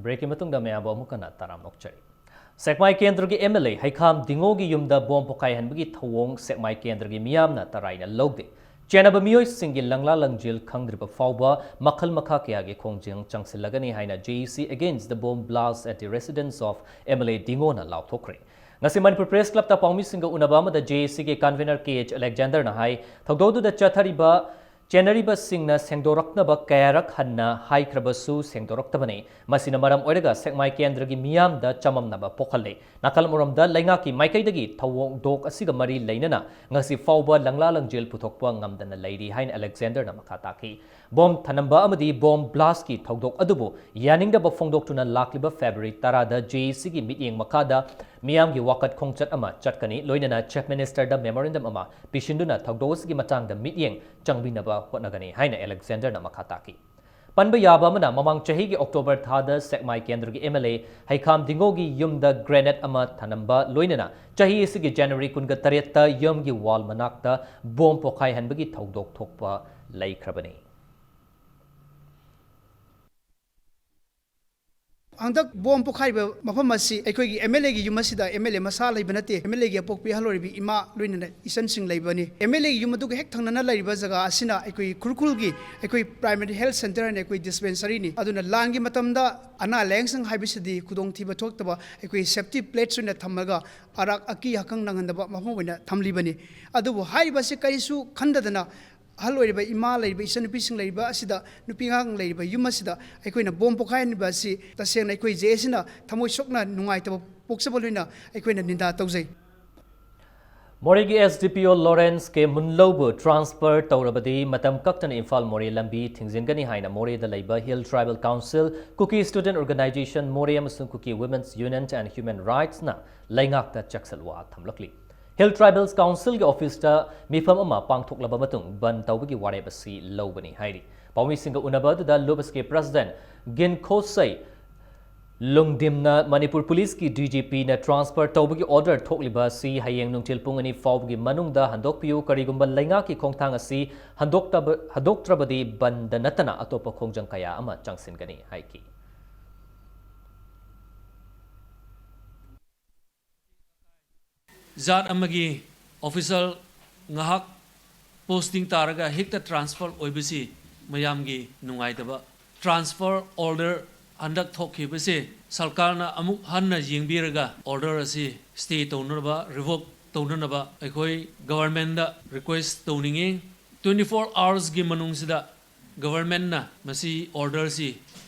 Breakꯀꯤ ꯃꯇꯨꯡꯗ ꯃꯌꯥꯝꯕꯨ ꯑꯃꯨꯛ ꯍꯟꯅ ꯇꯔꯥꯝꯅ ꯑꯣꯛꯆꯔꯤ꯫ ꯁꯦꯛꯃꯥꯏ ꯀꯦꯟꯗ꯭ꯔꯒꯤ MLA ꯍꯩꯈꯥꯝ ꯗꯤꯡꯉꯣꯒꯤ ꯌꯨꯝꯗ ꯕꯣꯝ ꯄꯣꯈꯥꯏꯍꯟꯕꯒꯤ ꯊꯧꯑꯣꯡ ꯁꯦꯛꯃꯥꯏ ꯀꯦꯟꯗ꯭ꯔꯒꯤ ꯃꯤꯌꯥꯝꯅ ꯇꯔꯥꯏꯅ ꯂꯧꯗꯦ꯫ ꯆꯦꯟꯅꯕ ꯃꯤꯑꯣꯏꯁꯤꯡꯒꯤ ꯂꯪꯂꯥ ꯂꯪꯖꯤꯜ ꯈꯪꯗ꯭ꯔꯤꯕ ꯐꯥꯎꯕ ꯃꯈꯜ ꯃꯈꯥ ꯀꯌꯥꯒꯤ ꯈꯣꯡꯖꯪ ꯆꯪꯁꯤꯜꯂꯒꯅꯤ ꯍꯥꯏꯅ JAC Against the Bomb Blast at the Residence of MLA ꯗꯤꯡꯉꯣꯅ ꯂꯥꯎꯊꯣꯛꯈ꯭ꯔꯦ꯫ ꯉꯁꯤ ꯃꯅꯤꯄꯨꯔ Press Clubꯇ ꯄꯥꯎꯃꯤꯁꯤꯡꯒ ꯎꯅꯕ ꯑꯃꯗ JACꯒꯤ convener KH Alexanderꯅ ꯍꯥꯏ, ꯊꯧꯗꯣꯛ ꯑꯗꯨꯗ ꯆꯠꯊꯔꯤꯕ ꯆꯦꯟꯅꯔꯤꯕꯁꯤꯡꯅ ꯁꯦꯡꯗꯣꯔꯛꯅꯕ ꯀꯌꯥꯔꯛ ꯍꯟꯅ ꯍꯥꯏꯈ꯭ꯔꯕꯁꯨ ꯁꯦꯡꯗꯣꯔꯛꯇꯕꯅꯤ꯫ ꯃꯁꯤꯅ ꯃꯔꯝ ꯑꯣꯏꯔꯒ ꯁꯦꯛꯃꯥꯏ ꯀꯦꯟꯗ꯭ꯔꯒꯤ ꯃꯤꯌꯥꯝꯗ ꯆꯃꯝꯅꯕ ꯄꯣꯛꯍꯜꯂꯦ꯫ ꯅꯥꯀꯜ ꯑꯃꯔꯣꯝꯗ ꯂꯩꯉꯥꯛꯀꯤ ꯃꯥꯏꯀꯩꯗꯒꯤ ꯊꯧꯗꯣꯛ ꯑꯁꯤꯒ ꯃꯔꯤ ꯂꯩꯅꯅ ꯉꯁꯤ ꯐꯥꯎꯕ ꯂꯪꯂꯥ ꯂꯪꯖꯦꯜ ꯄꯨꯊꯣꯛꯄ ꯉꯝꯗꯅ ꯂꯩꯔꯤ ꯍꯥꯏꯅ ꯑꯂꯦꯛꯖꯦꯟꯗꯔꯅ ꯃꯈꯥ ꯇꯥꯈꯤ꯫ ꯕꯣꯝ ꯊꯅꯝꯕ ꯑꯃꯗꯤ ꯕꯣꯝ ꯕ꯭ꯂꯥꯁꯀꯤ ꯊꯧꯗꯣꯛ ꯑꯗꯨꯕꯨ ꯌꯥꯅꯤꯡꯗꯕ ꯐꯣꯡꯗꯣꯛꯇꯨꯅ ꯂꯥꯛꯂꯤꯕ ꯐꯦꯕ꯭ꯔꯨꯋꯥꯔꯤ ꯇꯔꯥꯗ ꯖꯦ ꯑꯦ ꯁꯤꯒꯤ ꯃꯤꯠꯌꯦꯡ ꯃꯈꯥꯗ ꯃꯤꯌꯥꯝꯒꯤ ꯋꯥꯀꯠ ꯈꯣꯡꯆꯠ ꯑꯃ ꯆꯠꯀꯅꯤ꯫ ꯂꯣꯏꯅꯅ ꯆꯤꯐ ꯃꯤꯅꯤꯁꯇꯔꯗ ꯃꯦꯃꯣꯔꯦꯟꯗꯝ ꯑꯃ ꯄꯤꯁꯤꯟꯗꯨꯅ ꯊꯧꯗꯣꯛ ꯑꯁꯤꯒꯤ ꯃꯇꯥꯡꯗ ꯃꯤꯠꯌꯦꯡ ꯆꯪꯕꯤꯅꯕ ꯍꯣꯠꯅꯒꯅꯤ ꯍꯥꯏꯅ ꯑꯂꯦꯛꯖꯦꯟꯗꯔꯅ ꯃꯈꯥ ꯇꯥꯈꯤ꯫ ꯄꯟꯕ ꯌꯥꯕ ꯑꯃꯅ, ꯃꯃꯥꯡ ꯆꯍꯤꯒꯤ ꯑꯣꯛꯇꯣꯕꯔ ꯊꯥꯗ ꯁꯦꯛꯃꯥꯏ ꯀꯦꯟꯗ꯭ꯔꯒꯤ ꯑꯦꯝ ꯑꯦꯜ ꯑꯦ ꯍꯩꯈꯥꯝ ꯗꯤꯡꯒꯣꯒꯤ ꯌꯨꯝꯗ ꯒ꯭ꯔꯦꯅꯦꯗ ꯑꯃ ꯊꯅꯝꯕ ꯂꯣꯏꯅꯅ ꯆꯍꯤ ꯑꯁꯤꯒꯤ ꯖꯅꯋꯥꯔꯤ ꯀꯨꯟꯒ ꯇꯔꯦꯠꯇ ꯌꯨꯝꯒꯤ ꯋꯥꯜ ꯃꯅꯥꯛꯇ ꯕꯣꯝ ꯄꯣꯈꯥꯏꯍꯟꯕꯒꯤ ꯊꯧꯗꯣꯛ ꯊꯣꯛꯄ ꯂꯩꯈ꯭ꯔꯕꯅꯤ꯫ ꯍꯟꯗꯛ ꯕꯣꯝ ꯄꯣꯈꯥꯏꯕ ꯃꯐꯝ ꯑꯁꯤ ꯑꯩꯈꯣꯏꯒꯤ ꯑꯦꯝ ꯑꯦꯜ ꯑꯦꯒꯤ ꯌꯨꯝ ꯑꯁꯤꯗ ꯑꯦꯝ ꯑꯦꯜ ꯑꯦ ꯃꯁꯥ ꯂꯩꯕ ꯅꯠꯇꯦ, ꯑꯦꯝ ꯑꯦꯜ ꯑꯦꯒꯤ ꯑꯄꯣꯛꯄꯤ ꯑꯍꯜ ꯑꯣꯏꯔꯤꯕꯤ ꯏꯃꯥ ꯂꯣꯏꯅꯅ ꯏꯆꯟꯁꯤꯡ ꯂꯩꯕꯅꯤ꯫ ꯑꯦꯝ ꯑꯦꯜ ꯑꯦꯒꯤ ꯌꯨꯝ ꯑꯗꯨꯒ ꯍꯦꯛ ꯊꯪꯅꯅ ꯂꯩꯔꯤꯕ ꯖꯒꯥ ꯑꯁꯤꯅ ꯑꯩꯈꯣꯏ ꯈꯨꯔꯈꯨꯜꯒꯤ ꯑꯩꯈꯣꯏ ꯄ꯭ꯔꯥꯏꯃꯔꯤ ꯍꯦꯜꯊ ꯁꯦꯟꯇꯔ ꯑꯅꯤ, ꯑꯩꯈꯣꯏ ꯗꯤꯁꯄꯦꯟꯁꯔꯤꯅꯤ꯫ ꯑꯗꯨꯅ ꯂꯥꯟꯒꯤ ꯃꯇꯝꯗ ꯑꯅꯥ ꯂꯥꯌꯦꯡꯁꯪ ꯍꯥꯏꯕꯁꯤꯗꯤ ꯈꯨꯗꯣꯡꯊꯤꯕ ꯊꯣꯛꯇꯕ ꯑꯩꯈꯣꯏ ꯁꯦꯐꯇꯤ ꯄ꯭ꯂꯦꯠꯁ ꯑꯣꯏꯅ ꯊꯝꯃꯒ ꯑꯔꯥꯛ ꯑꯀꯤ ꯑꯈꯪ ꯅꯪꯍꯟꯗꯕ ꯃꯐꯝ ꯑꯣꯏꯅ ꯊꯝꯂꯤꯕꯅꯤ꯫ ꯑꯗꯨꯕꯨ ꯍꯥꯏꯔꯤꯕ ꯑꯁꯤ ꯀꯔꯤꯁꯨ ꯈꯟꯗꯗꯅ ꯑꯍꯜ ꯑꯣꯏꯔꯤꯕ ꯏꯃꯥ ꯂꯩꯔꯤꯕ, ꯏꯆꯟꯅꯨꯄꯤꯁꯤꯡ ꯂꯩꯔꯤꯕ ꯑꯁꯤꯗ, ꯅꯨꯄꯤ ꯑꯉꯥꯡ ꯂꯩꯔꯤꯕ ꯌꯨꯝ ꯑꯁꯤꯗ ꯑꯩꯈꯣꯏꯅ ꯕꯣꯝ ꯄꯣꯈꯥꯏꯍꯟꯕ ꯑꯁꯤ ꯇꯁꯦꯡꯅ ꯑꯩꯈꯣꯏ ꯖꯦ ꯑꯦ ꯁꯤꯅ ꯊꯃꯣꯏ ꯁꯣꯛꯅ ꯅꯨꯡꯉꯥꯏꯇꯕ ꯄꯣꯛꯆꯕ ꯂꯣꯏꯅ ꯑꯩꯈꯣꯏꯅ ꯅꯤꯟꯗꯥ ꯇꯧꯖꯩ꯫ ꯃꯣꯔꯦꯒꯤ ꯑꯦꯁ ꯗꯤ ꯄꯤ ꯑꯣ ꯂꯣꯔꯦꯟꯁ ꯀꯦ ꯃꯨꯟꯂꯧꯕꯨ ꯇ꯭ꯔꯥꯟꯁꯐꯔ ꯇꯧꯔꯕꯗꯤ ꯃꯇꯝ ꯀꯛꯇꯅ ꯏꯝꯐꯥꯜ ꯃꯣꯔꯦ ꯂꯝꯕꯤ ꯊꯤꯡꯖꯤꯟꯒꯅꯤ ꯍꯥꯏꯅ ꯃꯣꯔꯦꯗ ꯂꯩꯕ ꯍꯤꯜ ꯇ꯭ꯔꯥꯏꯕꯦꯜ ꯀꯥꯎꯟꯁꯤꯜ, ꯀꯨꯀꯤ ꯁ꯭ꯇꯨꯗꯦꯟꯠ ꯑꯣꯔꯒꯅꯥꯏꯖꯦꯁꯟ ꯃꯣꯔꯦ ꯑꯃꯁꯨꯡ ꯀꯨꯀꯤ ꯋꯨꯃꯦꯟꯁ ꯌꯨꯅꯤꯌꯟ ꯑꯦꯟ ꯍ꯭ꯌꯨꯃꯦꯟ ꯔꯥꯏꯠꯁꯅ ꯂꯩꯉꯥꯛꯇ ꯆꯦꯛꯁꯤꯜ ꯋꯥ ꯊꯝꯂꯛꯂꯤ꯫ ꯍꯤꯜ ꯇ꯭ꯔꯥꯏꯕꯦꯜꯁ ꯀꯥꯎꯟꯁꯤꯜꯒꯤ ꯑꯣꯐꯤꯁꯇ ꯃꯤꯐꯝ ꯑꯃ ꯄꯥꯡꯊꯣꯛꯂꯕ ꯃꯇꯨꯡ ꯕꯟ ꯇꯧꯕꯒꯤ ꯋꯥꯔꯦꯞ ꯑꯁꯤ ꯂꯧꯕꯅꯤ ꯍꯥꯏꯔꯤ꯫ ꯄꯥꯎꯃꯤꯁꯤꯡꯒ ꯎꯅꯕ ꯑꯗꯨꯗ ꯂꯨꯞꯁꯀꯤ ꯄ꯭ꯔꯦꯁꯤꯗꯦꯟꯠ ꯒꯤꯟꯈꯣꯁꯩ ꯂꯨꯡꯗꯤꯝꯅ ꯃꯅꯤꯄꯨꯔ ꯄꯨꯂꯤꯁꯀꯤ ꯗꯤ ꯖꯤ ꯄꯤꯅ ꯇ꯭ꯔꯥꯟꯁꯐꯔ ꯇꯧꯕꯒꯤ ꯑꯣꯔꯗꯔ ꯊꯣꯛꯂꯤꯕ ꯑꯁꯤ ꯍꯌꯦꯡ ꯅꯨꯡꯊꯤꯜ ꯄꯨꯡ ꯑꯅꯤ ꯐꯥꯎꯕꯒꯤ ꯃꯅꯨꯡꯗ ꯍꯟꯗꯣꯛꯄꯤꯌꯨ, ꯀꯔꯤꯒꯨꯝꯕ ꯂꯩꯉꯥꯛꯀꯤ ꯈꯣꯡꯊꯥꯡ ꯑꯁꯤ ꯍꯟꯗꯣꯛꯇꯕ-, ꯍꯟꯗꯣꯛꯇ꯭ꯔꯕꯗꯤ ꯕꯟꯗ ꯅꯠꯇꯅ ꯑꯇꯣꯞꯄ ꯈꯣꯡꯖꯪ ꯀꯌꯥ ꯑꯃ ꯆꯪꯁꯤꯟꯒꯅꯤ ꯍꯥꯏꯈꯤ꯫ ꯖꯥꯠ ꯑꯃꯒꯤ ꯑꯣꯐꯤꯁꯥꯔ ꯉꯥꯏꯍꯥꯛ ꯄꯣꯁꯇꯤꯡ ꯇꯥꯔꯒ ꯍꯦꯛꯇ ꯇ꯭ꯔꯥꯟꯁꯐꯔ ꯑꯣꯏꯕꯁꯤ ꯃꯌꯥꯝꯒꯤ ꯅꯨꯡꯉꯥꯏꯇꯕ꯫ ꯇ꯭ꯔꯥꯟꯁꯐꯔ ꯑꯣꯔꯗꯔ ꯍꯟꯗꯛ ꯊꯣꯛꯈꯤꯕꯁꯦ ꯁꯔꯀꯥꯔꯅ ꯑꯃꯨꯛ ꯍꯟꯅ ꯌꯦꯡꯕꯤꯔꯒ ꯑꯣꯔꯗꯔ ꯑꯁꯤ ꯁ꯭ꯇꯦ ꯇꯧꯅꯅꯕ, ꯔꯤꯚꯣꯛ ꯇꯧꯅꯅꯕ ꯑꯩꯈꯣꯏ ꯒꯚꯔꯟꯃꯦꯟꯗ ꯔꯤꯀ꯭ꯋꯦꯁ ꯇꯧꯅꯤꯡꯉꯤ꯫ twenty four hoursꯀꯤ ꯃꯅꯨꯡꯁꯤꯗ ꯒꯚꯔꯟꯃꯦꯟꯠꯅ ꯃꯁꯤ ꯑꯣꯔꯗꯔꯁꯤ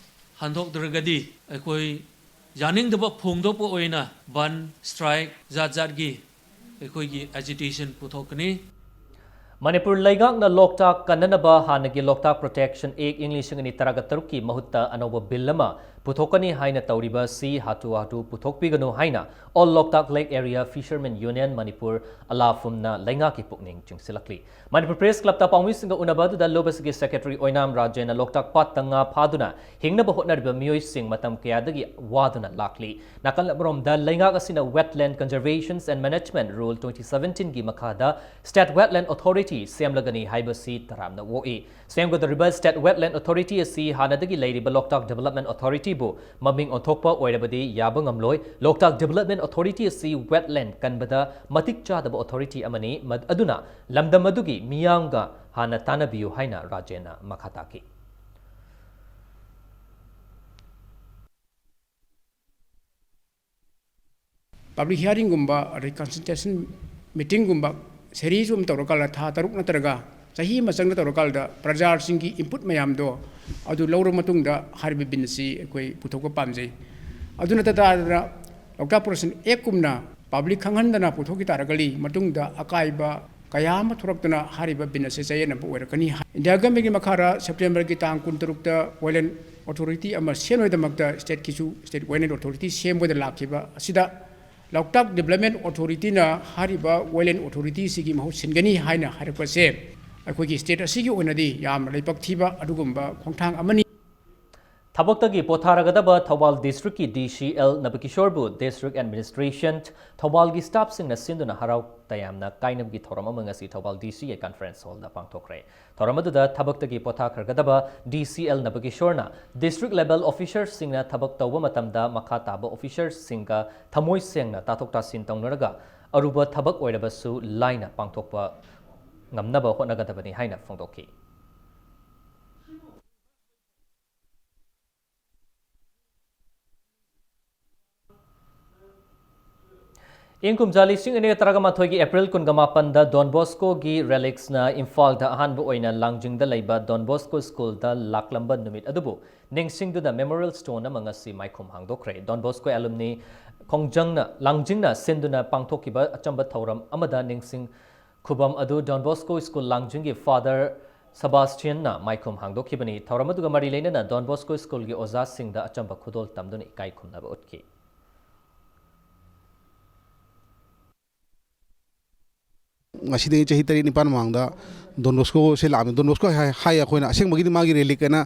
ꯍꯟꯗꯣꯛꯇ꯭ꯔꯒꯗꯤ ꯑꯩꯈꯣꯏ ꯌꯥꯅꯤꯡꯗꯕ ꯐꯣꯡꯗꯣꯛꯄ ꯑꯣꯏꯅ ꯕꯟ, ꯁ꯭ꯇ꯭ꯔꯥꯏꯛ, ꯖꯥꯠ ꯖꯥꯠꯀꯤ ꯑꯩꯈꯣꯏꯒꯤ ꯑꯦꯖꯤꯇꯦꯁꯟ ꯄꯨꯊꯣꯛꯀꯅꯤ꯫ ꯃꯅꯤꯄꯨꯔ ꯂꯩꯉꯥꯛꯅ ꯂꯣꯛꯇꯥꯛ ꯀꯟꯅꯅꯕ ꯍꯥꯟꯅꯒꯤ Loctak Protection Act ꯏꯪ ꯂꯤꯁꯤꯡ ꯑꯅꯤ ꯇꯔꯥꯒ ꯇꯔꯨꯛꯀꯤ ꯃꯍꯨꯠꯇ ꯑꯅꯧꯕ ꯕꯤꯜ ꯑꯃ ꯄꯨꯊꯣꯛꯀꯅꯤ ꯍꯥꯏꯅ ꯇꯧꯔꯤꯕ ꯑꯁꯤ ꯍꯥꯊꯨ ꯍꯥꯊꯨ ꯄꯨꯊꯣꯛꯄꯤꯒꯅꯨ ꯍꯥꯏꯅ All Loktak Lake Area Fishermen Union Manipur, ꯑꯂꯥꯐꯨꯝꯅ ꯂꯩꯉꯥꯛꯀꯤ ꯄꯨꯛꯅꯤꯡ ꯆꯤꯡꯁꯤꯜꯂꯛꯂꯤ꯫ ꯃꯅꯤꯄꯨꯔ ꯄ꯭ꯔꯦꯁ ꯀ꯭ꯂꯕꯇ ꯄꯥꯎꯃꯤꯁꯤꯡꯒ ꯎꯅꯕ ꯑꯗꯨꯗ ꯂꯨꯕꯁꯤꯒꯤ ꯁꯦꯀ꯭ꯔꯦꯇꯔꯤ ꯑꯣꯏꯅꯥꯝ ꯔꯥꯖꯦꯟꯅ ꯂꯣꯛꯇꯥꯛ ꯄꯥꯠꯇ ꯉꯥ ꯐꯥꯗꯨꯅ ꯍꯤꯡꯅꯕ ꯍꯣꯠꯅꯔꯤꯕ ꯃꯤꯑꯣꯏꯁꯤꯡ ꯃꯇꯝ ꯀꯌꯥꯗꯒꯤ ꯋꯥꯗꯨꯅ ꯂꯥꯛꯂꯤ꯫ ꯅꯥꯀꯜ ꯑꯃꯔꯣꯝꯗ ꯂꯩꯉꯥꯛ ꯑꯁꯤꯅ Wetland Conservation and Management Rule twenty seventeenꯒꯤ ꯃꯈꯥꯗ State Wetland Authority ꯁꯦꯝꯂꯒꯅꯤ ꯍꯥꯏꯕꯁꯤ ꯇꯔꯥꯝꯅ ꯑꯣꯛꯏ꯫ ꯁꯦꯝꯒꯗꯧꯔꯤꯕ State Wetland Authority ꯑꯁꯤ ꯍꯥꯟꯅꯗꯒꯤ ꯂꯩꯔꯤꯕ ꯂꯣꯛꯇꯥꯛ Development Authorityꯕꯨ ꯃꯃꯤꯡ ꯑꯣꯟꯊꯣꯛꯄ ꯑꯣꯏꯔꯕꯗꯤ ꯌꯥꯕ ꯉꯝꯂꯣꯏ꯫ ꯂꯣꯛꯇꯥꯛ Development Authority ꯑꯁꯤ wetland ꯀꯟꯕꯗ ꯃꯇꯤꯛ ꯆꯥꯗꯕ authority ꯑꯃꯅꯤ, ꯃ-, ꯑꯗꯨꯅ ꯂꯝꯗꯝ ꯑꯗꯨꯒꯤ ꯃꯤꯌꯥꯝꯒ ꯍꯥꯟꯅ ꯇꯥꯟꯅꯕꯤꯌꯨ ꯍꯥꯏꯅ ꯔꯥꯖꯦꯟꯅ ꯃꯈꯥ ꯇꯥꯈꯤ꯫ Public hearingꯒꯨꯝꯕ, ꯑꯗꯩ consultation meetingꯒꯨꯝꯕ series ꯑꯃ ꯇꯧꯔꯀꯥꯟꯗ, ꯊꯥ ꯇꯔꯨꯛ ꯅꯠꯇ꯭ꯔꯒ ꯆꯍꯤ ꯑꯃ ꯆꯪꯅ ꯇꯧꯔꯀꯥꯟꯗ, ꯄ꯭ꯔꯖꯥꯁꯤꯡꯒꯤ input ꯃꯌꯥꯝꯗꯣ ꯑꯗꯨ ꯂꯧꯔꯕ ꯃꯇꯨꯡꯗ, ꯍꯥꯏꯔꯤꯕ ꯕꯤꯜ ꯑꯁꯤ ꯑꯩꯈꯣꯏ ꯄꯨꯊꯣꯛꯄ ꯄꯥꯝꯖꯩ꯫ ꯑꯗꯨ ꯅꯠꯇ ꯇꯥꯗꯅ, ꯂꯣꯛꯇꯥꯛ ꯄ꯭ꯔꯣꯇꯦꯛꯁꯟ ꯑꯦꯛꯀꯨꯝꯅ public ꯈꯪꯍꯟꯗꯅ ꯄꯨꯊꯣꯛꯈꯤ ꯇꯥꯔꯒꯗꯤ, ꯃꯇꯨꯡꯗ ꯑꯀꯥꯏꯕ ꯀꯌꯥ ꯑꯃ ꯊꯣꯛꯂꯛꯇꯨꯅ ꯍꯥꯏꯔꯤꯕ ꯕꯤꯜ ꯑꯁꯤ ꯆꯌꯦꯠꯅꯕ ꯑꯣꯏꯔꯛꯀꯅꯤ꯫ ꯏꯟꯗꯤꯌꯥ ꯒꯚꯔꯟꯃꯦꯟꯠꯀꯤ ꯃꯈꯥꯗ ꯁꯦꯞꯇꯦꯝꯕꯔꯒꯤ ꯇꯥꯡ ꯀꯨꯟꯇꯔꯨꯛꯇ wetland authority ꯑꯃ ꯁꯦꯝꯅꯕꯒꯤꯗꯃꯛꯇ stateꯀꯤꯁꯨ state wetland authority ꯁꯦꯝꯕꯗ ꯂꯥꯛꯈꯤꯕ ꯑꯁꯤꯗ, ꯂꯣꯛꯇꯥꯛ Development Authorityꯅ ꯍꯥꯏꯔꯤꯕ wetland authorityꯁꯤꯒꯤ ꯃꯍꯨꯠ ꯁꯤꯟꯒꯅꯤ ꯍꯥꯏꯅ ꯍꯥꯏꯔꯛꯄꯁꯦ ꯑꯩꯈꯣꯏꯒꯤ state ꯑꯁꯤꯒꯤ ꯑꯣꯏꯅꯗꯤ ꯌꯥꯝꯅ ꯂꯥꯏꯕꯛ ꯊꯤꯕ ꯑꯗꯨꯒꯨꯝꯕ ꯈꯣꯡꯊꯥꯡ ꯑꯃꯅꯤ꯫ ꯊꯕꯛꯇꯒꯤ ꯄꯣꯊꯥꯔꯒꯗꯕ ꯊꯧꯕꯥꯜ districtꯀꯤ DC ꯑꯦꯜ ꯅꯕꯀꯤꯁꯣꯔꯕꯨ district administration, ꯊꯧꯕꯥꯜꯒꯤ staffꯁꯤꯡꯅ ꯁꯤꯟꯗꯨꯅ ꯍꯔꯥꯎ ꯇꯌꯥꯝꯅ ꯀꯥꯏꯅꯕꯒꯤ ꯊꯧꯔꯝ ꯑꯃ ꯉꯁꯤ ꯊꯧꯕꯥꯜ DCA conference hallꯗ ꯄꯥꯡꯊꯣꯛꯈ꯭ꯔꯦ꯫ ꯊꯧꯔꯝ ꯑꯗꯨꯗ ꯊꯕꯛꯇꯒꯤ ꯄꯣꯊꯥꯈ꯭ꯔꯒꯗꯕ DC ꯑꯦꯜ ꯅꯕꯀꯤꯁꯣꯔꯅ district level officerꯁꯤꯡꯅ ꯊꯕꯛ ꯇꯧꯕ ꯃꯇꯝꯗ ꯃꯈꯥ ꯇꯥꯕ officerꯁꯤꯡꯒ ꯊꯃꯣꯏ ꯁꯦꯡꯅ ꯇꯥꯊꯣꯛ ꯇꯥꯁꯤꯟ ꯇꯧꯅꯔꯒ ꯑꯔꯨꯕ ꯊꯕꯛ ꯑꯣꯏꯔꯕꯁꯨ ꯂꯥꯏꯅ ꯄꯥꯡꯊꯣꯛꯄ ꯉꯝꯅꯕ ꯍꯣꯠꯅꯒꯗꯕꯅꯤ ꯍꯥꯏꯅ ꯐꯣꯡꯗꯣꯛꯈꯤ꯫ ꯏꯪ ꯀꯨꯝꯖꯥ ꯂꯤꯁꯤꯡ ꯑꯅꯤ ꯇꯔꯥꯃꯥꯊꯣꯏꯒꯤ ꯑꯦꯄ꯭ꯔꯤꯜ ꯀꯨꯟꯒ ꯃꯥꯄꯟꯗ ꯗꯣꯟ ꯕꯣꯁꯀꯣꯒꯤ ꯔꯦꯂꯤꯛꯁꯅ ꯏꯝꯐꯥꯜꯗ ꯑꯍꯥꯟꯕ ꯑꯣꯏꯅ ꯂꯥꯡꯖꯤꯡꯗ ꯂꯩꯕ ꯗꯣꯟ ꯕꯣꯁꯀꯣ ꯁ꯭ꯀꯨꯜꯗ ꯂꯥꯛꯂꯝꯕ ꯅꯨꯃꯤꯠ ꯑꯗꯨꯕꯨ ꯅꯤꯡꯁꯤꯡꯗꯨꯅ ꯃꯦꯃꯣꯔꯤꯌꯦꯜ ꯁ꯭ꯇꯣꯟ ꯑꯃ ꯉꯁꯤ ꯃꯥꯏꯈꯨꯝ ꯍꯥꯡꯗꯣꯛꯈ꯭ꯔꯦ꯫ ꯗꯣꯟ ꯕꯣꯁꯀꯣ ꯑꯦꯂꯨꯝꯅꯤ ꯈꯣꯡꯖꯪꯅ, ꯂꯥꯡꯖꯤꯡꯅ ꯁꯤꯟꯗꯨꯅ ꯄꯥꯡꯊꯣꯛꯈꯤꯕ ꯑꯆꯝꯕ ꯊꯧꯔꯝ ꯑꯃꯗ ꯅꯤꯡꯁꯤꯡ ꯈꯨꯕꯝ ꯑꯗꯨ ꯗꯣꯟ ꯕꯣꯁꯀꯣ ꯁ꯭ꯀꯨꯜ ꯂꯥꯡꯖꯤꯡꯒꯤ ꯐꯥꯗꯔ ꯁꯕꯥꯁꯇꯤꯌꯟꯅ ꯃꯥꯏꯈꯨꯝ ꯍꯥꯡꯗꯣꯛꯈꯤꯕꯅꯤ꯫ ꯊꯧꯔꯝ ꯑꯗꯨꯒ ꯃꯔꯤ ꯂꯩꯅꯅ ꯗꯣꯟ ꯕꯣꯁꯀꯣ ꯁ꯭ꯀꯨꯜꯒꯤ ꯑꯣꯖꯥꯁꯤꯡꯗ ꯑꯆꯝꯕ ꯈꯨꯗꯣꯜ ꯇꯝꯗꯨꯅ ꯏꯀꯥꯏ ꯈꯨꯝꯅꯕ ꯎꯠꯈꯤ꯫ ꯉꯁꯤꯗꯒꯤ ꯆꯍꯤ ꯇꯔꯦꯠ ꯅꯤꯄꯥꯜ ꯃꯃꯥꯡꯗ ꯗꯣꯟ ꯕꯣꯁꯀꯣꯁꯦ ꯂꯥꯛꯑꯝꯃꯤ꯫ ꯗꯣꯟ ꯕꯣꯁꯀꯣ ꯍꯥꯏ, ꯍꯥꯏ ꯑꯩꯈꯣꯏꯅ, ꯑꯁꯦꯡꯕꯒꯤꯗꯤ ꯃꯥꯒꯤ ꯔꯦꯂꯤꯛ ꯍꯥꯏꯅ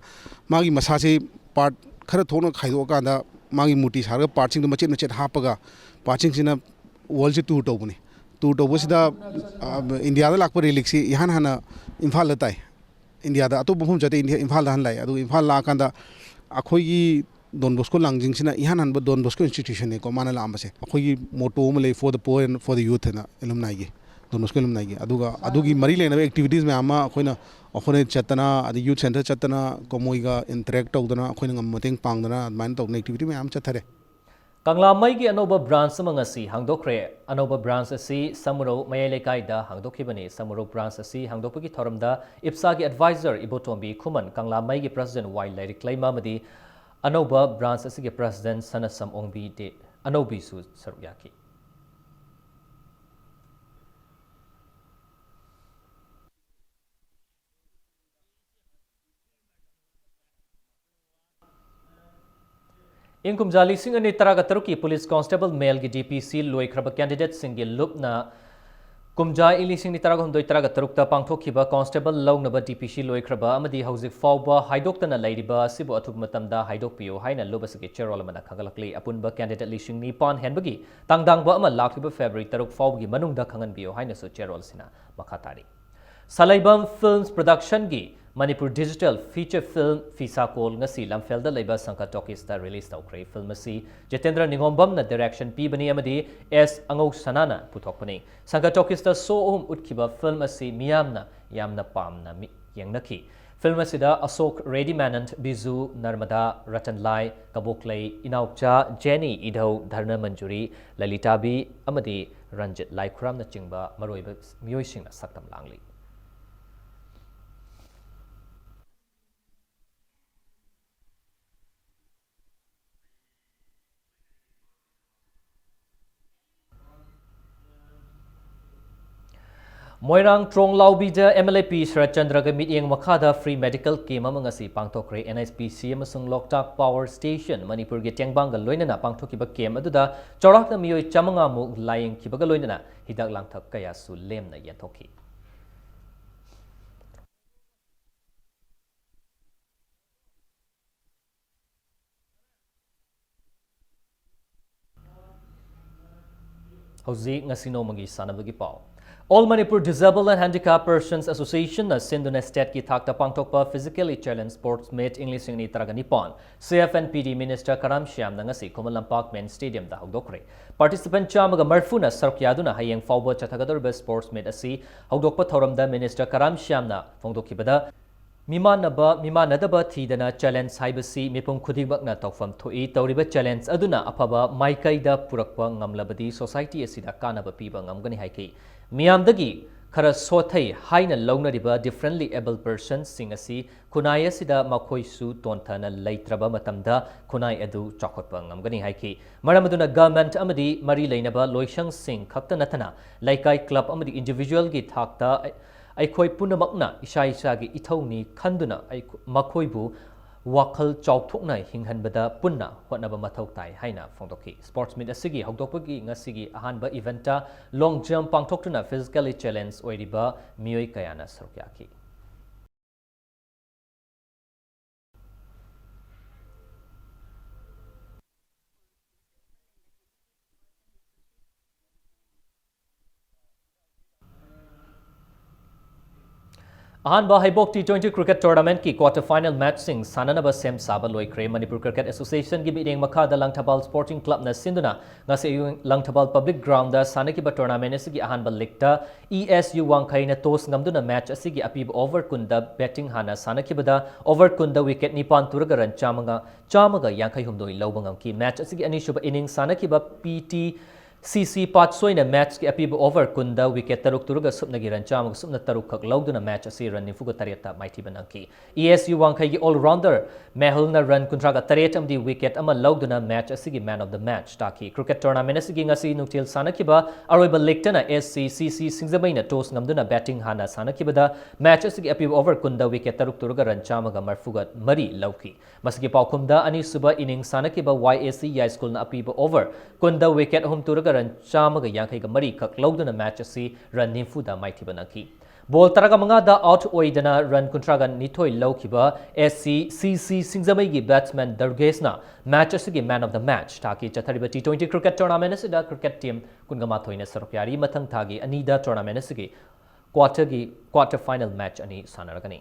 ꯃꯥꯒꯤ ꯃꯁꯥꯁꯤ ꯄꯥꯔꯠ ꯈꯔ ꯊꯣꯛꯅ ꯈꯥꯏꯗꯣꯛꯑꯀꯥꯟꯗ ꯃꯥꯒꯤ ꯃꯨꯔꯇꯤ ꯁꯥꯔꯒ ꯄꯥꯔꯠꯁꯤꯡꯗꯣ ꯃꯆꯦꯠ ꯃꯆꯦꯠ ꯍꯥꯞꯄꯒ ꯄꯥꯔꯠꯁꯤꯡꯁꯤꯅ ꯋꯥꯔꯜꯁꯤ ꯇꯨꯔ ꯇꯧꯕꯅꯤ꯫ ꯇꯨꯔ ꯇꯧꯕꯁꯤꯗ, ꯑ, ꯏꯟꯗꯤꯌꯥꯗ ꯂꯥꯛꯄ ꯔꯦꯂꯤꯛꯁꯤ ꯏꯍꯥꯟ ꯍꯥꯟꯅ ꯏꯝꯐꯥꯜꯗ ꯇꯥꯏ꯫ ꯏꯟꯗꯤꯌꯥꯗ ꯑꯇꯣꯞꯄ ꯃꯐꯝ ꯆꯠꯇꯦ, ꯏꯟꯗꯤꯌꯥ, ꯏꯝꯐꯥꯜꯗ ꯍꯥꯟꯅ ꯂꯥꯛꯑꯦ꯫ ꯑꯗꯨꯒ ꯏꯝꯐꯥꯜ ꯂꯥꯛꯑꯀꯥꯟꯗ ꯑꯩꯈꯣꯏꯒꯤ ꯗꯣꯟ ꯕꯣꯁꯀꯣ ꯂꯥꯡꯖꯤꯡꯁꯤꯅ ꯏꯍꯥꯟ ꯍꯥꯟꯕ ꯗꯣꯟ ꯕꯣꯁꯀꯣ ꯏꯟꯁꯇꯤꯇ꯭ꯌꯨꯁꯟꯅꯦꯀꯣ ꯃꯥꯅ ꯂꯥꯛꯑꯝꯕꯁꯦ꯫ ꯑꯩꯈꯣꯏꯒꯤ ꯃꯣꯇꯣ ꯑꯃ ꯂꯩ, "For the poor and for the youth" ꯍꯥꯏꯅ ꯑꯦꯂꯨꯝꯅꯥꯏꯒꯤ, ꯗꯣꯟ ꯕꯣꯁꯀꯣ ꯑꯦꯂꯨꯝꯅꯥꯏꯒꯤ꯫ ꯑꯗꯨꯒ ꯑꯗꯨꯒꯤ ꯃꯔꯤ ꯂꯩꯅꯕ ꯑꯦꯛꯇꯤꯚꯤꯇꯤꯁ ꯃꯌꯥꯝ ꯑꯃ ꯑꯩꯈꯣꯏꯅ, ꯑꯩꯈꯣꯏꯅ ꯆꯠꯇꯅ, ꯑꯗꯩ ꯌꯨꯠ ꯁꯦꯟꯇꯔ ꯆꯠꯇꯅ, ꯀꯣ ꯃꯣꯏꯒ ꯏꯟꯇꯔꯦꯛ ꯇꯧꯗꯅ ꯑꯩꯈꯣꯏꯅ ꯉꯝꯕ ꯃꯇꯦꯡ ꯄꯥꯡꯗꯅ ꯑꯗꯨꯃꯥꯏꯅ ꯇꯧꯗꯅ ꯑꯦꯛꯇꯤꯚꯤꯇꯤ ꯃꯌꯥꯝ ꯑꯃ ꯆꯠꯊꯔꯦ꯫ ꯀꯪꯂꯥ ꯃꯩꯒꯤ ꯑꯅꯧꯕ ꯕ꯭ꯔꯥꯟꯁ ꯑꯃ ꯉꯁꯤ ꯍꯥꯡꯗꯣꯛꯈ꯭ꯔꯦ꯫ ꯑꯅꯧꯕ ꯕ꯭ꯔꯥꯟꯁ ꯑꯁꯤ ꯁꯃꯨꯔꯧ ꯃꯌꯥꯏ ꯂꯩꯀꯥꯏꯗ ꯍꯥꯡꯗꯣꯛꯈꯤꯕꯅꯤ꯫ ꯁꯃꯨꯔꯧ ꯕ꯭ꯔꯥꯟꯁ ꯑꯁꯤ ꯍꯥꯡꯗꯣꯛꯄꯒꯤ ꯊꯧꯔꯝꯗ ꯏꯞꯁꯥꯒꯤ ꯑꯦꯗꯚꯥꯏꯖꯔ ꯏꯕꯣꯇꯣꯝꯕꯤ ꯈꯨꯃꯟ, ꯀꯪꯂꯥ ꯃꯩꯒꯤ ꯄ꯭ꯔꯁꯤꯗꯦꯟ ꯋꯥꯏ ꯂꯥꯏꯔꯤꯛꯂꯩꯃ ꯑꯃꯗꯤ ꯑꯅꯧꯕ ꯕ꯭ꯔꯥꯟꯁ ꯑꯁꯤꯒꯤ ꯄ꯭ꯔꯁꯤꯗꯦꯟ ꯁꯅꯁꯝ ꯑꯣꯡꯕꯤ ꯗꯦ ꯑꯅꯧꯕꯤꯁꯨ ꯁꯔꯨꯛ ꯌꯥꯈꯤ꯫ ꯏꯪ ꯀꯨꯝꯖꯥ ꯂꯤꯁꯤꯡ ꯑꯅꯤ ꯇꯔꯥꯒ ꯇꯔꯨꯛꯀꯤ ꯄꯨꯂꯤꯁ ꯀꯣꯟꯁꯇꯦꯕꯜ ꯃꯦꯜꯒꯤ ꯗꯤ ꯄꯤ ꯁꯤ ꯂꯣꯏꯈ꯭ꯔꯕ ꯀꯦꯟꯗꯤꯗꯦꯠꯁꯤꯡꯒꯤ ꯂꯨꯞꯅ ꯀꯨꯝꯖꯥ ꯏꯪ ꯂꯤꯁꯤꯡ ꯑꯅꯤ ꯇꯔꯥꯍꯨꯝꯗꯣꯏ ꯇꯔꯥꯒ ꯇꯔꯨꯛꯇ ꯄꯥꯡꯊꯣꯛꯈꯤꯕ ꯀꯣꯟꯁꯇꯦꯕꯜ ꯂꯧꯅꯕ ꯗꯤ ꯄꯤ ꯁꯤ ꯂꯣꯏꯈ꯭ꯔꯕ ꯑꯃꯗꯤ ꯍꯧꯖꯤꯛ ꯐꯥꯎꯕ ꯍꯥꯏꯗꯣꯛꯇꯅ ꯂꯩꯔꯤꯕ ꯑꯁꯤꯕꯨ ꯑꯊꯨꯕ ꯃꯇꯝꯗ ꯍꯥꯏꯗꯣꯛꯄꯤꯌꯨ ꯍꯥꯏꯅ ꯂꯨꯞ ꯑꯁꯤꯒꯤ ꯆꯦꯔꯣꯜ ꯑꯃꯅ ꯈꯪꯒꯠꯂꯛꯂꯤ꯫ ꯑꯄꯨꯟꯕ ꯀꯦꯟꯗꯤꯗꯦꯠ ꯂꯤꯁꯤꯡ ꯅꯤꯄꯥꯟ ꯍꯦꯟꯕꯒꯤ ꯇꯥꯡꯗꯥꯡꯕ ꯑꯃ ꯂꯥꯛꯂꯤꯕ ꯐꯦꯕ꯭ꯔꯨꯋꯥꯔꯤ ꯇꯔꯨꯛ ꯐꯥꯎꯕꯒꯤ ꯃꯅꯨꯡꯗ ꯈꯪꯍꯟꯕꯤꯌꯨ ꯍꯥꯏꯅꯁꯨ ꯆꯦꯔꯣꯜ ꯑꯁꯤꯅ ꯃꯈꯥ ꯇꯥꯔꯤ꯫ ꯁꯂꯩꯕꯝ ꯐꯤꯜꯝꯁ ꯄ꯭ꯔꯗꯛꯁꯟꯒꯤ ꯃꯅꯤꯄꯨꯔ ꯗꯤꯖꯤꯇꯦꯜ ꯐꯤꯆꯔ ꯐꯤꯜꯝ ꯐꯤꯁꯥꯀꯣꯜ ꯉꯁꯤ ꯂꯝꯐꯦꯜꯗ ꯂꯩꯕ ꯁꯪꯀ ꯇꯣꯀꯤꯁꯇ ꯔꯤꯂꯤꯖ ꯇꯧꯈ꯭ꯔꯦ꯫ ꯐꯤꯜꯝ ꯑꯁꯤ ꯖꯤꯇꯦꯟꯗ꯭ꯔ ꯅꯤꯉꯣꯝꯕꯝꯅ ꯗꯥꯏꯔꯦꯛꯁꯟ ꯄꯤꯕꯅꯤ ꯑꯃꯗꯤ ꯑꯦꯁ ꯑꯉꯧꯁꯅꯥꯅ ꯄꯨꯊꯣꯛꯄꯅꯤ꯫ ꯁꯪꯀ ꯇꯣꯀꯤꯁꯇ ꯁꯣ ꯑꯍꯨꯝ ꯎꯠꯈꯤꯕ ꯐꯤꯜꯝ ꯑꯁꯤ ꯃꯤꯌꯥꯝꯅ ꯌꯥꯝꯅ ꯄꯥꯝꯅ ꯃꯤ-, ꯌꯦꯡꯅꯈꯤ꯫ ꯐꯤꯜꯝ ꯑꯁꯤꯗ ꯑꯁꯣꯛ ꯔꯦꯗꯤ ꯃꯦꯅꯟ, ꯕꯤꯖꯨ, ꯅꯔꯃꯗꯥ, ꯔꯇꯟ ꯂꯥꯏ, ꯀꯕꯣꯛꯂꯩ, ꯏꯅꯥꯎꯆꯥ, ꯖꯦꯅꯤ, ꯏꯙꯧ, ꯙꯔꯅ ꯃꯟꯖꯨꯔꯤ, ꯂꯂꯤꯇꯥꯕꯤ ꯑꯃꯗꯤ ꯔꯟꯖꯤꯠ ꯂꯥꯏꯈꯨꯔꯥꯝꯅꯆꯤꯡꯕ ꯃꯔꯨꯑꯣꯏꯕ ꯃꯤꯑꯣꯏꯁꯤꯡꯅ ꯁꯛꯇꯝ ꯂꯥꯡꯂꯤ꯫ ꯃꯣꯏꯔꯥꯡ ꯇ꯭ꯔꯣꯡꯂꯥꯎꯕꯤꯗ ꯑꯦꯝ ꯑꯦꯜ ꯑꯦ ꯄꯤ ꯁꯔꯠꯆꯟꯗ꯭ꯔꯒ ꯃꯤꯠꯌꯦꯡ ꯃꯈꯥꯗ free medical camp ꯑꯃ ꯉꯁꯤ ꯄꯥꯡꯊꯣꯛꯈ꯭ꯔꯦ꯫ ꯑꯦꯟ ꯑꯩꯆ ꯄꯤ ꯁꯤ ꯑꯃꯁꯨꯡ ꯂꯣꯛꯇꯥꯛ ꯄꯥꯋꯔ ꯁ꯭ꯇꯦꯁꯟ ꯃꯅꯤꯄꯨꯔꯒꯤ ꯇꯦꯡꯕꯥꯡꯒ ꯂꯣꯏꯅꯅ ꯄꯥꯡꯊꯣꯛꯈꯤꯕ camp ꯑꯗꯨꯗ ꯆꯥꯎꯔꯥꯛꯅ ꯃꯤꯑꯣꯏ ꯆꯥꯃꯉꯥ ꯃꯨꯛ ꯂꯥꯌꯦꯡꯈꯤꯕꯒ ꯂꯣꯏꯅꯅ ꯍꯤꯗꯥꯛ ꯂꯥꯡꯊꯛ ꯀꯌꯥꯁꯨ ꯂꯦꯝꯅ ꯌꯦꯟꯊꯣꯛꯈꯤ꯫ ꯍꯧꯖꯤꯛ ꯉꯁꯤ ꯅꯣꯡꯃꯒꯤ ꯁꯥꯟꯅꯕꯒꯤ ꯄꯥꯎ꯫ All Manipur Disabled and Handicapped Persons Association ꯅ ꯁꯤꯟꯗꯨꯅ state ꯀꯤ ꯊꯥꯛꯇ ꯄꯥꯡꯊꯣꯛꯄ Physically Challenged Sports Meet ꯏꯪ ꯂꯤꯁꯤꯡ ꯑꯅꯤ ꯇꯔꯥꯒ ꯅꯤꯄꯥꯟ C F and P D Minister ꯀꯔꯥꯝ ꯁ꯭ꯌꯥꯝꯅ ꯉꯁꯤ ꯈꯨꯃꯟ ꯂꯝꯄꯥꯛ main stadium ꯗ ꯍꯧꯗꯣꯛꯈ꯭ꯔꯦ꯫ Participant ꯆꯥꯝꯃꯒ ꯃꯔꯤꯐꯨꯅ ꯁꯔꯨꯛ ꯌꯥꯗꯨꯅ ꯍꯌꯦꯡ ꯐꯥꯎꯕ ꯆꯠꯊꯒꯗꯧꯔꯤꯕ sports meet ꯑꯁꯤ ꯍꯧꯗꯣꯛꯄ ꯊꯧꯔꯝꯗ Minister ꯀꯔꯥꯝ ꯁ꯭ꯌꯥꯝꯅ ꯐꯣꯡꯗꯣꯛꯈꯤꯕꯗ, ꯃꯤꯃꯥꯟꯅꯕ, ꯃꯤꯃꯥꯟꯅꯗꯕ ꯊꯤꯗꯅ challenge ꯍꯥꯏꯕꯁꯤ ꯃꯤꯄꯨꯝ ꯈꯨꯗꯤꯡꯃꯛꯅ ꯇꯧꯐꯝ ꯊꯣꯛꯏ꯫ ꯇꯧꯔꯤꯕ challenge ꯑꯗꯨꯅ ꯑꯐꯕ ꯃꯥꯏꯀꯩꯗ ꯄꯨꯔꯛꯄ ꯉꯝꯂꯕꯗꯤ society ꯑꯁꯤꯗ ꯀꯥꯟꯅꯕ ꯄꯤꯕ ꯉꯝꯒꯅꯤ ꯍꯥꯏꯈꯤ꯫ ꯃꯤꯌꯥꯝꯗꯒꯤ ꯈꯔ ꯁꯣꯊꯩ ꯍꯥꯏꯅ ꯂꯧꯅꯔꯤꯕ differently abled persons ꯁꯤꯡ ꯑꯁꯤ ꯈꯨꯟꯅꯥꯏ ꯑꯁꯤꯗ ꯃꯈꯣꯏꯁꯨ ꯇꯣꯟꯊꯅ ꯂꯩꯇ꯭ꯔꯕ ꯃꯇꯝꯗ ꯈꯨꯟꯅꯥꯏ ꯑꯗꯨ ꯆꯥꯎꯈꯠꯄ ꯉꯝꯒꯅꯤ ꯍꯥꯏꯈꯤ꯫ ꯃꯔꯝ ꯑꯗꯨꯅ government ꯑꯃꯗꯤ ꯃꯔꯤ ꯂꯩꯅꯕ ꯂꯣꯏꯁꯪꯁꯤꯡ ꯈꯛꯇ ꯅꯠꯇꯅ ꯂꯩꯀꯥꯏ, club ꯑꯃꯗꯤ individual ꯒꯤ ꯊꯥꯛꯇ ꯑꯩꯈꯣꯏ ꯄꯨꯝꯅꯃꯛꯅ ꯏꯁꯥ ꯏꯁꯥꯒꯤ ꯏꯊꯧꯅꯤ ꯈꯟꯗꯨꯅ ꯑꯩ-, ꯃꯈꯣꯏꯕꯨ ꯋꯥꯈꯜ ꯆꯥꯎꯊꯣꯛꯅ ꯍꯤꯡꯍꯟꯕꯗ ꯄꯨꯟꯅ ꯍꯣꯠꯅꯕ ꯃꯊꯧ ꯇꯥꯏ ꯍꯥꯏꯅ ꯐꯣꯡꯗꯣꯛꯈꯤ꯫ Sports meet ꯑꯁꯤꯒꯤ ꯍꯧꯗꯣꯛꯄꯒꯤ ꯉꯁꯤꯒꯤ ꯑꯍꯥꯟꯕ event ꯇ long jump ꯄꯥꯡꯊꯣꯛꯇꯨꯅ physically challenge ꯑꯣꯏꯔꯤꯕ ꯃꯤꯑꯣꯏ ꯀꯌꯥꯅ ꯁꯔꯨꯛ ꯌꯥꯈꯤ꯫ ꯑꯍꯥꯟꯕ ꯍꯩꯕꯣꯛ T twenty cricket tournamentꯀꯤ quarter final matchꯁꯤꯡ ꯁꯥꯟꯅꯅꯕ ꯁꯦꯝ ꯁꯥꯕ ꯂꯣꯏꯈ꯭ꯔꯦ꯫ ꯃꯅꯤꯄꯨꯔ Cricket Associationꯒꯤ ꯃꯤꯠꯌꯦꯡ ꯃꯈꯥꯗ ꯂꯪꯊꯕꯥꯜ Sporting Clubꯅ ꯁꯤꯟꯗꯨꯅ ꯉꯁꯤ ꯑꯌꯨꯛ ꯂꯪꯊꯕꯥꯜ Public Groundꯗ ꯁꯥꯟꯅꯈꯤꯕ tournament ꯑꯁꯤꯒꯤ ꯑꯍꯥꯟꯕ legꯇ ESU ꯋꯥꯡꯈꯩꯅ toss ꯉꯝꯗꯨꯅ match ꯑꯁꯤꯒꯤ ꯑꯄꯤꯕ over ꯀꯨꯟꯗ batting ꯍꯥꯟꯅ ꯁꯥꯟꯅꯈꯤꯕꯗ over ꯀꯨꯟꯗ wicket ꯅꯤꯄꯥꯟ ꯇꯨꯔꯒ run ꯆꯥꯝꯃꯒ, ꯆꯥꯝꯃꯒ ꯌꯥꯡꯈꯩ ꯍꯨꯝꯗꯣꯏ ꯂꯧꯕ ꯉꯝꯈꯤ꯫ Match ꯑꯁꯤꯒꯤ ꯑꯅꯤꯁꯨꯕ innings ꯁꯥꯟꯅꯈꯤꯕ PT CC ꯄꯥꯠꯁꯣꯏꯅ matchꯀꯤ ꯑꯄꯤꯕ over ꯀꯨꯟꯗ wicket ꯇꯔꯨꯛ ꯇꯨꯔꯒ ꯁꯨꯞꯅꯒꯤ run ꯆꯥꯝꯃꯒ ꯁꯨꯞꯅ ꯇꯔꯨꯛ ꯈꯛ ꯂꯧꯗꯨꯅ match ꯑꯁꯤ run ꯅꯤꯐꯨꯒ ꯇꯔꯦꯠꯇ ꯃꯥꯏꯊꯤꯕ ꯅꯪꯈꯤ꯫ ESU ꯋꯥꯡꯈꯩꯒꯤ all-rounder ꯃꯦꯍꯨꯜꯅ run ꯀꯨꯟꯊ꯭ꯔꯥꯒ ꯇꯔꯦꯠ ꯑꯃꯗꯤ wicket ꯑꯃ ꯂꯧꯗꯨꯅ match ꯑꯁꯤꯒꯤ man of the match ꯇꯥꯈꯤ꯫ Cricket tournament ꯑꯁꯤꯒꯤ ꯉꯁꯤ ꯅꯨꯡꯊꯤꯜ ꯁꯥꯟꯅꯈꯤꯕ ꯑꯔꯣꯏꯕ legꯇꯅ SCCC ꯁꯤꯡꯖꯃꯩꯅ toss ꯉꯝꯗꯨꯅ batting ꯍꯥꯟꯅ ꯁꯥꯟꯅꯈꯤꯕꯗ match ꯑꯁꯤꯒꯤ ꯑꯄꯤꯕ over ꯀꯨꯟꯗ wicket ꯇꯔꯨꯛ ꯇꯨꯔꯒ run ꯆꯥꯝꯃꯒ ꯃꯔꯤꯐꯨꯒ ꯃꯔꯤ ꯂꯧꯈꯤ꯫ ꯃꯁꯤꯒꯤ ꯄꯥꯎꯈꯨꯝꯗ ꯑꯅꯤꯁꯨꯕ innings ꯁꯥꯟꯅꯈꯤꯕ YAC ꯌꯥꯏꯁ꯭ꯀꯨꯜꯅ ꯑꯄꯤꯕ over ꯀꯨꯟꯗ wicket ꯑꯍꯨꯝ ꯇꯨꯔꯒ run ꯆꯥꯝꯃꯒ ꯌꯥꯡꯈꯩꯒ ꯃꯔꯤ ꯈꯛ ꯂꯧꯗꯨꯅ match ꯑꯁꯤ run ꯅꯤꯐꯨꯗ ꯃꯥꯏꯊꯤꯕ ꯅꯪꯈꯤ꯫ Ball ꯇꯔꯥꯒ ꯃꯉꯥꯗ out ꯑꯣꯏꯗꯅ run ꯀꯨꯟꯊ꯭ꯔꯥꯒ ꯅꯤꯊꯣꯏ ꯂꯧꯈꯤꯕ SCCC ꯁꯤꯡꯖꯃꯩꯒꯤ batsman ꯗꯔꯒꯦꯁꯅ match ꯑꯁꯤꯒꯤ man of the match ꯇꯥꯈꯤ꯫ ꯆꯠꯊꯔꯤꯕ T twenty cricket tournament ꯑꯁꯤꯗ cricket team ꯀꯨꯟꯒ ꯃꯥꯊꯣꯏꯅ ꯁꯔꯨꯛ ꯌꯥꯔꯤ꯫ ꯃꯊꯪ ꯊꯥꯒꯤ ꯑꯅꯤꯗ tournament ꯑꯁꯤꯒꯤ quarterꯒꯤ quarter final match ꯑꯅꯤ ꯁꯥꯟꯅꯔꯒꯅꯤ꯫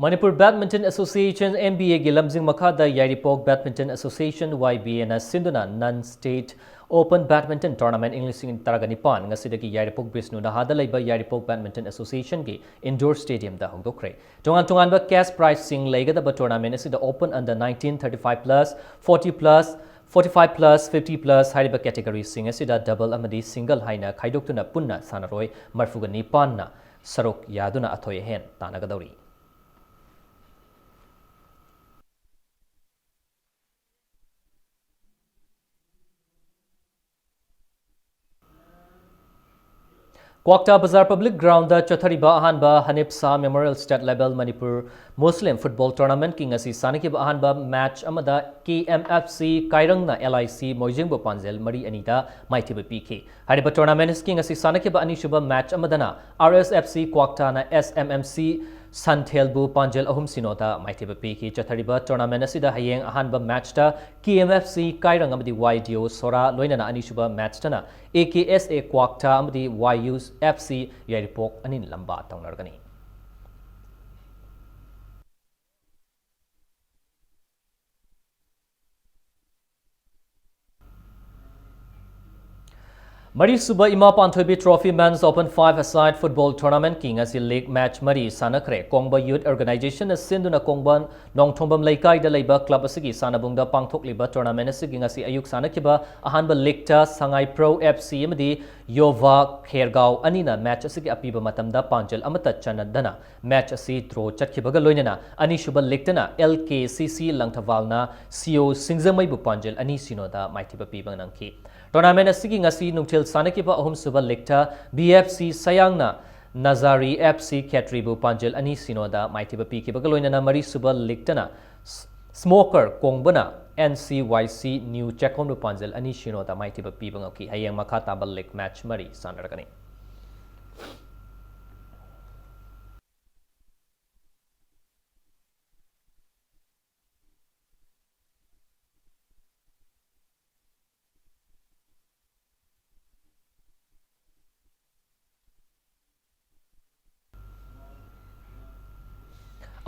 Manipur Badminton Association, MBAꯒꯤ ꯂꯝꯖꯤꯡ ꯃꯈꯥꯗ ꯌꯥꯏꯔꯤꯄꯣꯛ Badminton Association, YBAꯅ ꯁꯤꯟꯗꯨꯅ Non State Open Badminton Tournament ꯏꯪ ꯂꯤꯁꯤꯡ ꯇꯔꯥꯒ ꯅꯤꯄꯥꯟ ꯉꯁꯤꯗꯒꯤ ꯌꯥꯏꯔꯤꯄꯣꯛ ꯕꯤꯁꯅꯨ ꯅꯍꯥꯗ ꯂꯩꯕ ꯌꯥꯏꯔꯤꯄꯣꯛ Badminton Associationꯒꯤ indoor stadiumꯗ ꯍꯧꯗꯣꯛꯈ꯭ꯔꯦ꯫ ꯇꯣꯉꯥꯟ ꯇꯣꯉꯥꯟꯕ cash prizeꯁꯤꯡ ꯂꯩꯒꯗꯕ tournament ꯑꯁꯤꯗ open under nineteen, thirty-five plus, forty plus, Forty five plus, fifty plus ꯍꯥꯏꯔꯤꯕ categoryꯁꯤꯡ ꯑꯁꯤꯗ double ꯑꯃꯗꯤ single ꯍꯥꯏꯅ ꯈꯥꯏꯗꯣꯛꯇꯨꯅ ꯄꯨꯟꯅ ꯁꯥꯟꯅꯔꯣꯏ ꯃꯔꯤꯐꯨꯒ ꯅꯤꯄꯥꯟꯅ ꯁꯔꯨꯛ ꯌꯥꯗꯨꯅ ꯑꯊꯣꯏ ꯑꯍꯦꯟ ꯇꯥꯟꯅꯒꯗꯧꯔꯤ꯫ ꯀ꯭ꯋꯥꯛꯇꯥ ꯕꯖꯥꯔ ꯄꯕ꯭ꯂꯤꯛ ꯒ꯭ꯔꯥꯎꯟꯗ ꯆꯠꯊꯔꯤꯕ ꯑꯍꯥꯟꯕ Hanif Shah memorial state level Manipur Muslim football ꯇꯣꯔꯅꯥꯃꯦꯟꯠꯀꯤ ꯉꯁꯤ ꯁꯥꯟꯅꯈꯤꯕ ꯑꯍꯥꯟꯕ ꯃꯦꯆ ꯑꯃꯗ ꯀꯦ M F C ꯀꯥꯏꯔꯪꯅ L I C ꯃꯣꯏꯖꯤꯡꯕꯨ ꯄꯥꯟꯖꯦꯜ ꯃꯔꯤ ꯑꯅꯤꯗ ꯃꯥꯏꯊꯤꯕ ꯄꯤꯈꯤ꯫ ꯍꯥꯏꯔꯤꯕ ꯇꯣꯔꯅꯥꯃꯦꯟꯠ ꯑꯁꯤꯒꯤ ꯉꯁꯤ ꯁꯥꯟꯅꯈꯤꯕ ꯑꯅꯤꯁꯨꯕ ꯃꯦꯆ ꯑꯃꯗꯅ ꯑꯥꯔ ꯑꯦꯁ ꯑꯦꯐ ꯁꯤ ꯀ꯭ꯋꯥꯛꯇꯥꯅ ꯑꯦꯁ ꯑꯦꯝ ꯑꯦꯝ ꯁꯤ ꯁꯟꯊꯦꯜꯕꯨ ꯄꯥꯟꯖꯦꯜ ꯑꯍꯨꯝ ꯁꯤꯅꯣꯗ ꯃꯥꯏꯊꯤꯕ ꯄꯤꯈꯤ꯫ ꯆꯠꯊꯔꯤꯕ ꯇꯣꯔꯅꯥꯃꯦꯟꯠ ꯑꯁꯤꯗ ꯍꯌꯦꯡ ꯑꯍꯥꯟꯕ ꯃꯦꯆꯇ ꯀꯦ ꯑꯦꯝ ꯑꯦꯐ ꯁꯤ ꯀꯥꯏꯔꯪ ꯑꯃꯗꯤ ꯋꯥꯏ ꯗꯤ ꯑꯣ ꯁꯣꯔꯥ, ꯂꯣꯏꯅꯅ ꯑꯅꯤꯁꯨꯕ ꯃꯦꯆꯇꯅ ꯑꯦ ꯀꯦ ꯑꯦꯁ ꯑꯦ ꯀ꯭ꯋꯥꯛꯇꯥ ꯑꯃꯗꯤ ꯋꯥꯏ ꯌꯨ ꯑꯦꯐ ꯁꯤ ꯌꯥꯏꯔꯤꯄꯣꯛ ꯑꯅꯤꯅ ꯂꯝꯕꯥ ꯇꯧꯅꯔꯒꯅꯤ꯫ ꯃꯔꯤꯁꯨꯕ ꯏꯃꯥ ꯄꯥꯟꯊꯣꯏꯕꯤ Trophy Men's Open Five-a-side Football Tournament-ꯀꯤ ꯉꯁꯤ league match ꯃꯔꯤ ꯁꯥꯟꯅꯈ꯭ꯔꯦ꯫ ꯀꯣꯡꯕ Youth Organization-ꯅ ꯁꯤꯟꯗꯨꯅ ꯀꯣꯡꯕ ꯅꯣꯡꯊꯣꯡꯕꯝ ꯂꯩꯀꯥꯏꯗ ꯂꯩꯕ club ꯑꯁꯤꯒꯤ ꯁꯥꯟꯅꯕꯨꯡꯗ ꯄꯥꯡꯊꯣꯛꯂꯤꯕ tournament ꯑꯁꯤꯒꯤ ꯉꯁꯤ ꯑꯌꯨꯛ ꯁꯥꯟꯅꯈꯤꯕ ꯑꯍꯥꯟꯕ league-ꯇ ꯁꯉꯥꯏ Pro F C ꯑꯃꯗꯤ ꯌꯣꯚꯥ ꯈꯦꯔꯒꯥꯎ ꯑꯅꯤꯅ match ꯑꯁꯤꯒꯤ ꯑꯄꯤꯕ ꯃꯇꯝꯗ ꯄꯥꯟꯖꯜ ꯑꯃꯠꯇ ꯆꯟꯅꯗꯅ match ꯑꯁꯤ draw ꯆꯠꯈꯤꯕꯒ ꯂꯣꯏꯅꯅ ꯑꯅꯤꯁꯨꯕ league-ꯇꯅ L K C C ꯂꯪꯊꯕꯥꯜꯅ C O ꯁꯤꯡꯖꯃꯩꯕꯨ ꯄꯥꯟꯖꯜ ꯑꯅꯤ ꯁꯤꯅꯣꯗ ꯃꯥꯏꯊꯤꯕ ꯄꯤꯕ ꯅꯪꯈꯤ꯫ Tournament ꯑꯁꯤꯒꯤ ꯉꯁꯤ ꯅꯨꯡꯊꯤꯜ ꯁꯥꯟꯅꯈꯤꯕ ꯑꯍꯨꯝꯁꯨꯕ league-ꯇ B F C ꯁꯌꯥꯡꯅ ꯅꯖꯥꯔꯤ F C ꯈꯦꯇ꯭ꯔꯤꯕꯨ ꯄꯥꯟꯖꯜ ꯑꯅꯤ ꯁꯤꯅꯣꯗ ꯃꯥꯏꯊꯤꯕ ꯄꯤꯈꯤꯕꯒ ꯂꯣꯏꯅꯅ ꯃꯔꯤꯁꯨꯕ league-ꯇꯅ ꯁ-, Smoker ꯀꯣꯡꯕꯅ N C Y C New ꯆꯦꯛꯀꯣꯟꯕꯨ ꯄꯥꯟꯖꯜ ꯑꯅꯤ ꯁꯤꯅꯣꯗ ꯃꯥꯏꯊꯤꯕ ꯄꯤꯕ ꯉꯝꯈꯤ꯫ ꯍꯌꯦꯡ ꯃꯈꯥ ꯇꯥꯕ league match ꯃꯔꯤ ꯁꯥꯟꯅꯔꯒꯅꯤ꯫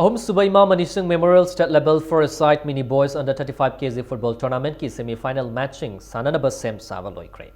ꯑꯍꯨꯝꯁꯨꯕ ꯏꯃꯥ ꯃꯅꯤꯁꯤꯡ Memorial State Level Four-a-side Mini Boys Under Thirty-five K G Football Tournament-ꯀꯤ semi-final match-ꯁꯤꯡ ꯁꯥꯟꯅꯅꯕ ꯁꯦꯝ ꯁꯥꯕ ꯂꯣꯏꯈ꯭ꯔꯦ꯫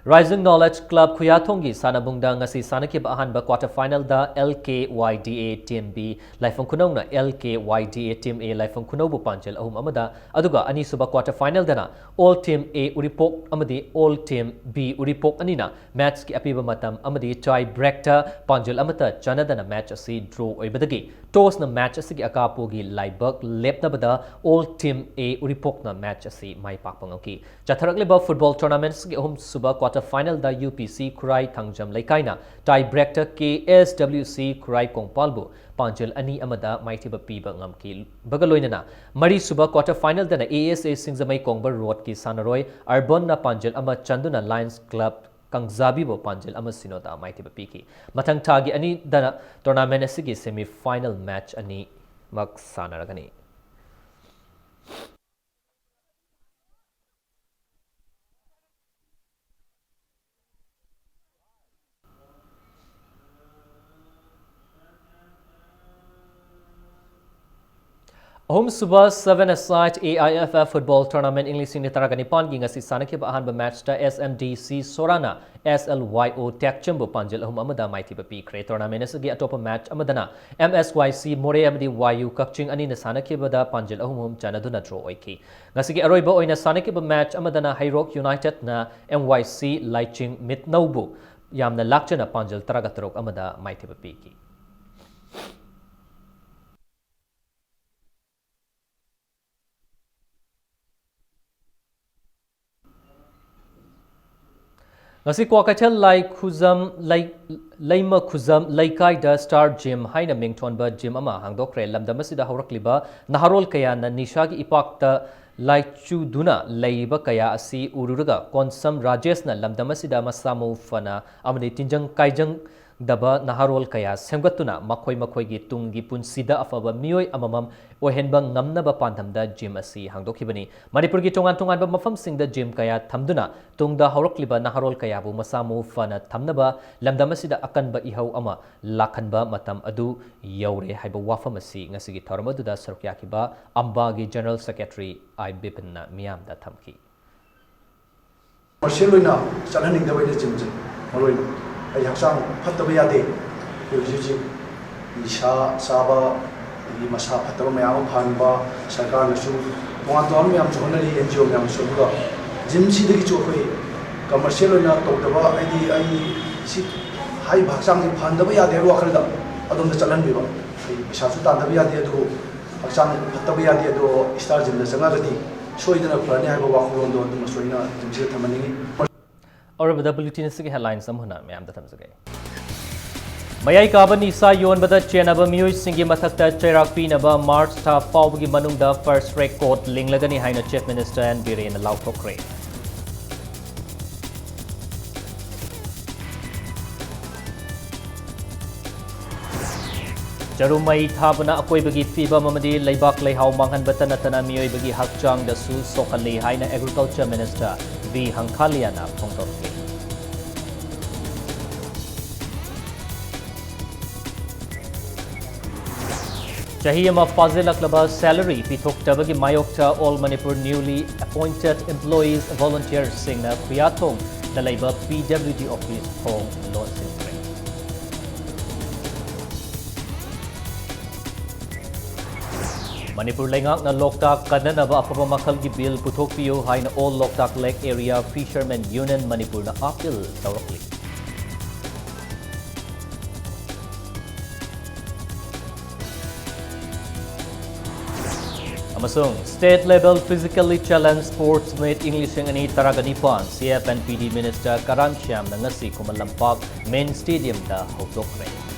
Rising Knowledge Club ꯈꯨꯌꯥꯊꯣꯡꯒꯤ ꯁꯥꯟꯅꯕꯨꯡꯗ ꯉꯁꯤ ꯁꯥꯟꯅꯈꯤꯕ ꯑꯍꯥꯟꯕ quarter finalꯗ L K Y D A Team B ꯂꯥꯏꯐꯝ ꯈꯨꯅꯧꯅ L K Y D A Team A ꯂꯥꯏꯐꯝ ꯈꯨꯅꯧꯕꯨ ꯄꯥꯟꯖꯜ ꯑꯍꯨꯝ ꯑꯃꯗ, ꯑꯗꯨꯒ ꯑꯅꯤꯁꯨꯕ quarter finalꯗꯅ All Team A ꯎꯔꯤꯄꯣꯛ ꯑꯃꯗꯤ All Team B ꯎꯔꯤꯄꯣꯛ ꯑꯅꯤꯅ matchꯀꯤ ꯑꯄꯤꯕ ꯃꯇꯝ ꯑꯃꯗꯤ tie breakꯇ ꯄꯥꯟꯖꯜ ꯑꯃꯠꯇ ꯆꯥꯟꯅꯗꯅ match ꯑꯁꯤ draw ꯑꯣꯏꯕꯗꯒꯤ tossꯅ match ꯑꯁꯤꯒꯤ ꯑꯀꯥꯄꯣꯒꯤ ꯂꯥꯏꯕꯛ ꯂꯦꯞꯅꯕꯗ All Team A ꯎꯔꯤꯄꯣꯛꯅ match ꯑꯁꯤ ꯃꯥꯏ ꯄꯥꯛꯄ ꯉꯝꯈꯤ꯫ ꯆꯠꯊꯔꯛꯂꯤꯕ football tournament ꯑꯁꯤꯒꯤ ꯑꯍꯨꯝꯁꯨꯕ quarter finalꯗ U P C ꯈꯨꯔꯥꯏ Thangjam ꯂꯩꯀꯥꯏꯅ tie breakꯇ K S W C ꯈꯨꯔꯥꯏ ꯀꯣꯡꯄꯥꯜꯕꯨ ꯄꯥꯟꯖꯜ ꯑꯅꯤ ꯑꯃꯗ ꯃꯥꯏꯊꯤꯕ ꯄꯤꯕ ꯉꯝꯈꯤꯕꯒ ꯂꯣꯏꯅꯅ ꯃꯔꯤꯁꯨꯕ quarter finalꯗꯅ A S A ꯁꯤꯡꯖꯃꯩ ꯀꯣꯡꯕ roadꯀꯤ ꯁꯥꯟꯅꯔꯣꯏ ꯑꯔꯕꯟꯅ ꯄꯥꯟꯖꯜ ꯑꯃ ꯆꯟꯗꯨꯅ Lions Club ꯀꯥꯡꯖꯥꯕꯤꯕꯨ ꯄꯥꯟꯖꯜ ꯑꯃ ꯁꯤꯅꯣꯗ ꯃꯥꯏꯊꯤꯕ ꯄꯤꯈꯤ꯫ ꯃꯊꯪ ꯊꯥꯒꯤ ꯑꯅꯤꯗꯅ tournament ꯑꯁꯤꯒꯤ semi final match ꯑꯅꯤꯃꯛ ꯁꯥꯟꯅꯔꯒꯅꯤ꯫ ꯑꯍꯨꯝꯁꯨꯕ seven aside A I F F football tournament ꯏꯪ ꯂꯤꯁꯤꯡ ꯑꯅꯤ ꯇꯔꯥꯒ ꯅꯤꯄꯥꯟꯒꯤ ꯉꯁꯤ ꯁꯥꯟꯅꯈꯤꯕ ꯑꯍꯥꯟꯕ matchꯇ S M D C ꯁꯣꯔꯥꯅ S L Y O ꯇꯦꯛꯆꯝꯕꯨ ꯄꯥꯟꯖꯜ ꯑꯍꯨꯝ ꯑꯃꯗ ꯃꯥꯏꯊꯤꯕ ꯄꯤꯈ꯭ꯔꯦ꯫ Tournament ꯑꯁꯤꯒꯤ ꯑꯇꯣꯞꯄ match ꯑꯃꯗꯅ M S Y C ꯃꯣꯔꯦ ꯑꯃꯗꯤ Y U ꯀꯛꯆꯤꯡ ꯑꯅꯤꯅ ꯁꯥꯟꯅꯈꯤꯕꯗ ꯄꯥꯟꯖꯜ ꯑꯍꯨꯝ ꯑꯍꯨꯝ ꯆꯥꯟꯅꯗꯨꯅ draw ꯑꯣꯏꯈꯤ꯫ ꯉꯁꯤꯒꯤ ꯑꯔꯣꯏꯕ ꯑꯣꯏꯅ ꯁꯥꯟꯅꯈꯤꯕ match ꯑꯃꯗꯅ ꯍꯩꯔꯣꯛ Unitedꯅ M Y C ꯂꯥꯏꯆꯤꯡ ꯃꯤꯠꯅꯧꯕꯨ ꯌꯥꯝꯅ ꯂꯥꯛꯆꯅ ꯄꯥꯟꯖꯜ ꯇꯔꯥꯒ ꯇꯔꯨꯛ ꯑꯃꯗ ꯃꯥꯏꯊꯤꯕ ꯄꯤꯈꯤ꯫ ꯉꯁꯤ ꯀ꯭ꯋꯥꯀꯩꯊꯦꯜ ꯂꯥꯏ ꯈꯨꯖꯝ, ꯂꯩ-, ꯂꯩꯃ ꯈꯨꯖꯝ ꯂꯩꯀꯥꯏꯗ Star Gym ꯍꯥꯏꯅ ꯃꯤꯡꯊꯣꯟꯕ gym ꯑꯃ ꯍꯥꯡꯗꯣꯛꯈ꯭ꯔꯦ꯫ ꯂꯝꯗꯝ ꯑꯁꯤꯗ ꯍꯧꯔꯛꯂꯤꯕ ꯅꯍꯥꯔꯣꯜ ꯀꯌꯥꯅ ꯅꯤꯁꯥꯒꯤ ꯏꯄꯥꯛꯇ ꯂꯥꯏꯆꯨꯗꯨꯅ ꯂꯩꯔꯤꯕ ꯀꯌꯥ ꯑꯁꯤ ꯎꯔꯨꯔꯒ ꯀꯣꯟꯁꯝ ꯔꯥꯖꯦꯁꯅ ꯂꯝꯗꯝ ꯑꯁꯤꯗ ꯃꯁꯥ ꯃꯎ ꯐꯅ ꯑꯃꯗꯤ ꯇꯤꯟꯖꯪ ꯀꯥꯏꯖꯪꯗꯕ ꯅꯍꯥꯔꯣꯜ ꯀꯌꯥ ꯁꯦꯝꯒꯠꯇꯨꯅ ꯃꯈꯣꯏ ꯃꯈꯣꯏꯒꯤ ꯇꯨꯡꯒꯤ ꯄꯨꯟꯁꯤꯗ ꯑꯐꯕ ꯃꯤꯑꯣꯏ ꯑꯃꯃꯝ ꯑꯣꯏꯍꯟꯕ ꯉꯝꯅꯕ ꯄꯥꯟꯗꯝꯗ gym ꯑꯁꯤ ꯍꯥꯡꯗꯣꯛꯈꯤꯕꯅꯤ꯫ ꯃꯅꯤꯄꯨꯔꯒꯤ ꯇꯣꯉꯥꯟ ꯇꯣꯉꯥꯟꯕ ꯃꯐꯝꯁꯤꯡꯗ gym ꯀꯌꯥ ꯊꯝꯗꯨꯅ ꯇꯨꯡꯗ ꯍꯧꯔꯛꯂꯤꯕ ꯅꯍꯥꯔꯣꯜ ꯀꯌꯥꯕꯨ ꯃꯁꯥ ꯃꯎ ꯐꯅ ꯊꯝꯅꯕ ꯂꯝꯗꯝ ꯑꯁꯤꯗ ꯑꯀꯟꯕ ꯏꯍꯧ ꯑꯃ ꯂꯥꯛꯍꯟꯕ ꯃꯇꯝ ꯑꯗꯨ ꯌꯧꯔꯦ ꯍꯥꯏꯕ ꯋꯥꯐꯝ ꯑꯁꯤ ꯉꯁꯤꯒꯤ ꯊꯧꯔꯝ ꯑꯗꯨꯗ ꯁꯔꯨꯛ ꯌꯥꯈꯤꯕ ꯑꯝꯕꯥꯒꯤ General Secretary I ꯕꯤꯄꯤꯟꯅ ꯃꯤꯌꯥꯝꯗ ꯊꯝꯈꯤ꯫ ꯀꯃꯔꯁꯤꯌꯦꯜ ꯑꯣꯏꯅ ꯆꯠꯍꯟꯅꯤꯡꯗꯕ ꯑꯩꯅ ꯖꯤꯝꯁꯦ꯫ ꯃꯔꯨ ꯑꯣꯏꯅ ꯑꯩ ꯍꯛꯆꯥꯡ ꯐꯠꯇꯕ ꯌꯥꯗꯦ꯫ ꯑꯩꯈꯣꯏ ꯍꯧꯖꯤꯛ ꯍꯧꯖꯤꯛ ꯅꯤꯁꯥ ꯆꯥꯕ, ꯑꯗꯒꯤ ꯃꯁꯥ ꯐꯠꯇꯕ ꯃꯌꯥꯝ ꯑꯃ ꯐꯍꯟꯕ, ꯁꯔꯀꯥꯔꯅꯁꯨ ꯇꯣꯉꯥꯟ ꯇꯣꯉꯥꯟꯕ ꯃꯌꯥꯝꯁꯨ ꯍꯣꯠꯅꯔꯤ, ꯑꯦꯟ ꯖꯤ ꯑꯣ ꯃꯌꯥꯝꯁꯨ꯫ ꯑꯗꯨꯒ ꯖꯤꯝꯁꯤꯗꯒꯤꯁꯨ ꯑꯩꯈꯣꯏ ꯀꯃꯔꯁꯤꯌꯦꯜ ꯑꯣꯏꯅ ꯇꯧꯗꯕ, ꯍꯥꯏꯗꯤ ꯑꯩ ꯁꯤ ꯍꯥꯏꯔꯤꯕ ꯍꯛꯆꯥꯡꯁꯤ ꯐꯍꯟꯗꯕ ꯌꯥꯗꯦ ꯍꯥꯏꯕ ꯋꯥꯈꯜꯗ ꯑꯗꯣꯝꯗ ꯆꯠꯍꯟꯕꯤꯕ꯫ ꯑꯩ ꯄꯩꯁꯥꯁꯨ ꯇꯥꯟꯗꯕ ꯌꯥꯗꯦ, ꯑꯗꯨꯕꯨ ꯍꯛꯆꯥꯡ ꯐꯠꯇꯕ ꯌꯥꯗꯦ, ꯑꯗꯣ ꯏꯁꯇꯥꯔ ꯖꯤꯝꯗ ꯆꯪꯉꯒꯗꯤ ꯁꯣꯏꯗꯅ ꯐꯔꯅꯤ ꯍꯥꯏꯕ ꯋꯥꯈꯜꯂꯣꯟꯗꯣ ꯑꯗꯨꯃꯁꯨ ꯑꯩꯅ ꯖꯤꯝꯁꯤꯗ ꯊꯝꯍꯟꯅꯤꯡꯉꯤ꯫ ꯑꯔꯣꯏꯕꯗ ꯕꯨꯂꯦꯇꯤꯟ ꯑꯁꯤꯒꯤ ꯍꯦꯗꯂꯥꯏꯟꯁ ꯑꯃꯨꯛ ꯍꯟꯅ ꯃꯌꯥꯝꯗ ꯊꯝꯖꯒꯦ꯫ ꯃꯌꯥꯏ ꯀꯥꯕ ꯅꯤꯁꯥ ꯌꯣꯟꯕꯗ ꯆꯦꯟꯅꯕ ꯃꯤꯑꯣꯏꯁꯤꯡꯒꯤ ꯃꯊꯛꯇ ꯆꯩꯔꯥꯛ ꯄꯤꯅꯕ ꯃꯥꯔꯆ ꯊꯥ ꯐꯥꯎꯕꯒꯤ ꯃꯅꯨꯡꯗ ꯐꯥꯁꯠ ꯇ꯭ꯔꯦꯛ ꯀꯣꯔꯠ ꯂꯤꯡꯂꯒꯅꯤ ꯍꯥꯏꯅ ꯆꯤꯐ ꯃꯤꯅꯤꯁꯇꯔ ꯑꯦꯟ ꯕꯤꯔꯦꯟꯅ ꯂꯥꯎꯊꯣꯛꯈ꯭ꯔꯦ꯫ ꯆꯔꯨ ꯃꯩ ꯊꯥꯕꯅ ꯑꯀꯣꯏꯕꯒꯤ ꯐꯤꯕꯝ ꯑꯃꯗꯤ ꯂꯩꯕꯥꯛ ꯂꯩꯍꯥꯎ ꯃꯥꯡꯍꯟꯕꯇ ꯅꯠꯇꯅ ꯃꯤꯑꯣꯏꯕꯒꯤ ꯍꯛꯆꯥꯡꯗꯁꯨ ꯁꯣꯛꯍꯜꯂꯤ ꯍꯥꯏꯅ ꯑꯦꯒ꯭ꯔꯤꯀꯜꯆꯔ ꯃꯤꯅꯤꯁꯇꯔ ꯚꯤ ꯍꯪꯈꯥꯂꯤꯌꯥꯅ ꯐꯣꯡꯗꯣꯛꯈꯤ꯫ ꯆꯍꯤ ꯑꯃ ꯐꯥꯖꯤꯜꯂꯛꯂꯕ ꯁꯦꯂꯔꯤ ꯄꯤꯊꯣꯛꯇꯕꯒꯤ ꯃꯥꯌꯣꯛꯇ All Manipur Newly Appointed Employees Volunteersꯁꯤꯡꯅ ꯈꯨꯌꯥꯊꯣꯡꯗ ꯂꯩꯕ ꯄꯤ ꯗꯕ꯭ꯂꯤꯎ ꯗꯤ ꯑꯣꯐꯤꯁ ꯊꯣꯡ ꯂꯣꯟꯁꯤꯟꯈ꯭ꯔꯦ꯫ ꯃꯅꯤꯄꯨꯔ ꯂꯩꯉꯥꯛꯅ ꯂꯣꯛꯇꯥꯛ ꯀꯟꯅꯅꯕ ꯑꯐꯕ ꯃꯈꯜꯒꯤ ꯕꯤꯜ ꯄꯨꯊꯣꯛꯄꯤꯌꯨ ꯍꯥꯏꯅ All Loktak Lake Area Fishermen Union ꯃꯅꯤꯄꯨꯔꯅ ꯑꯥꯄꯤꯜ ꯇꯧꯔꯛꯂꯤ꯫ ꯑꯃꯁꯨꯡ State Level Physically Challenged Sports Meet ꯏꯪ ꯂꯤꯁꯤꯡ ꯑꯅꯤ ꯇꯔꯥꯒ ꯅꯤꯄꯥꯟ ꯁꯤ ꯑꯦꯐ ꯑꯦꯟ ꯄꯤ ꯗꯤ ꯃꯤꯅꯤꯁꯇꯔ ꯀꯔꯥꯟ ꯁ꯭ꯌꯥꯝꯅ ꯉꯁꯤ ꯈꯨꯃꯟ ꯂꯝꯄꯥꯛ ꯃꯦꯟ ꯁ꯭ꯇꯦꯗꯤꯌꯝꯗ ꯍꯧꯗꯣꯛꯈ꯭ꯔꯦ꯫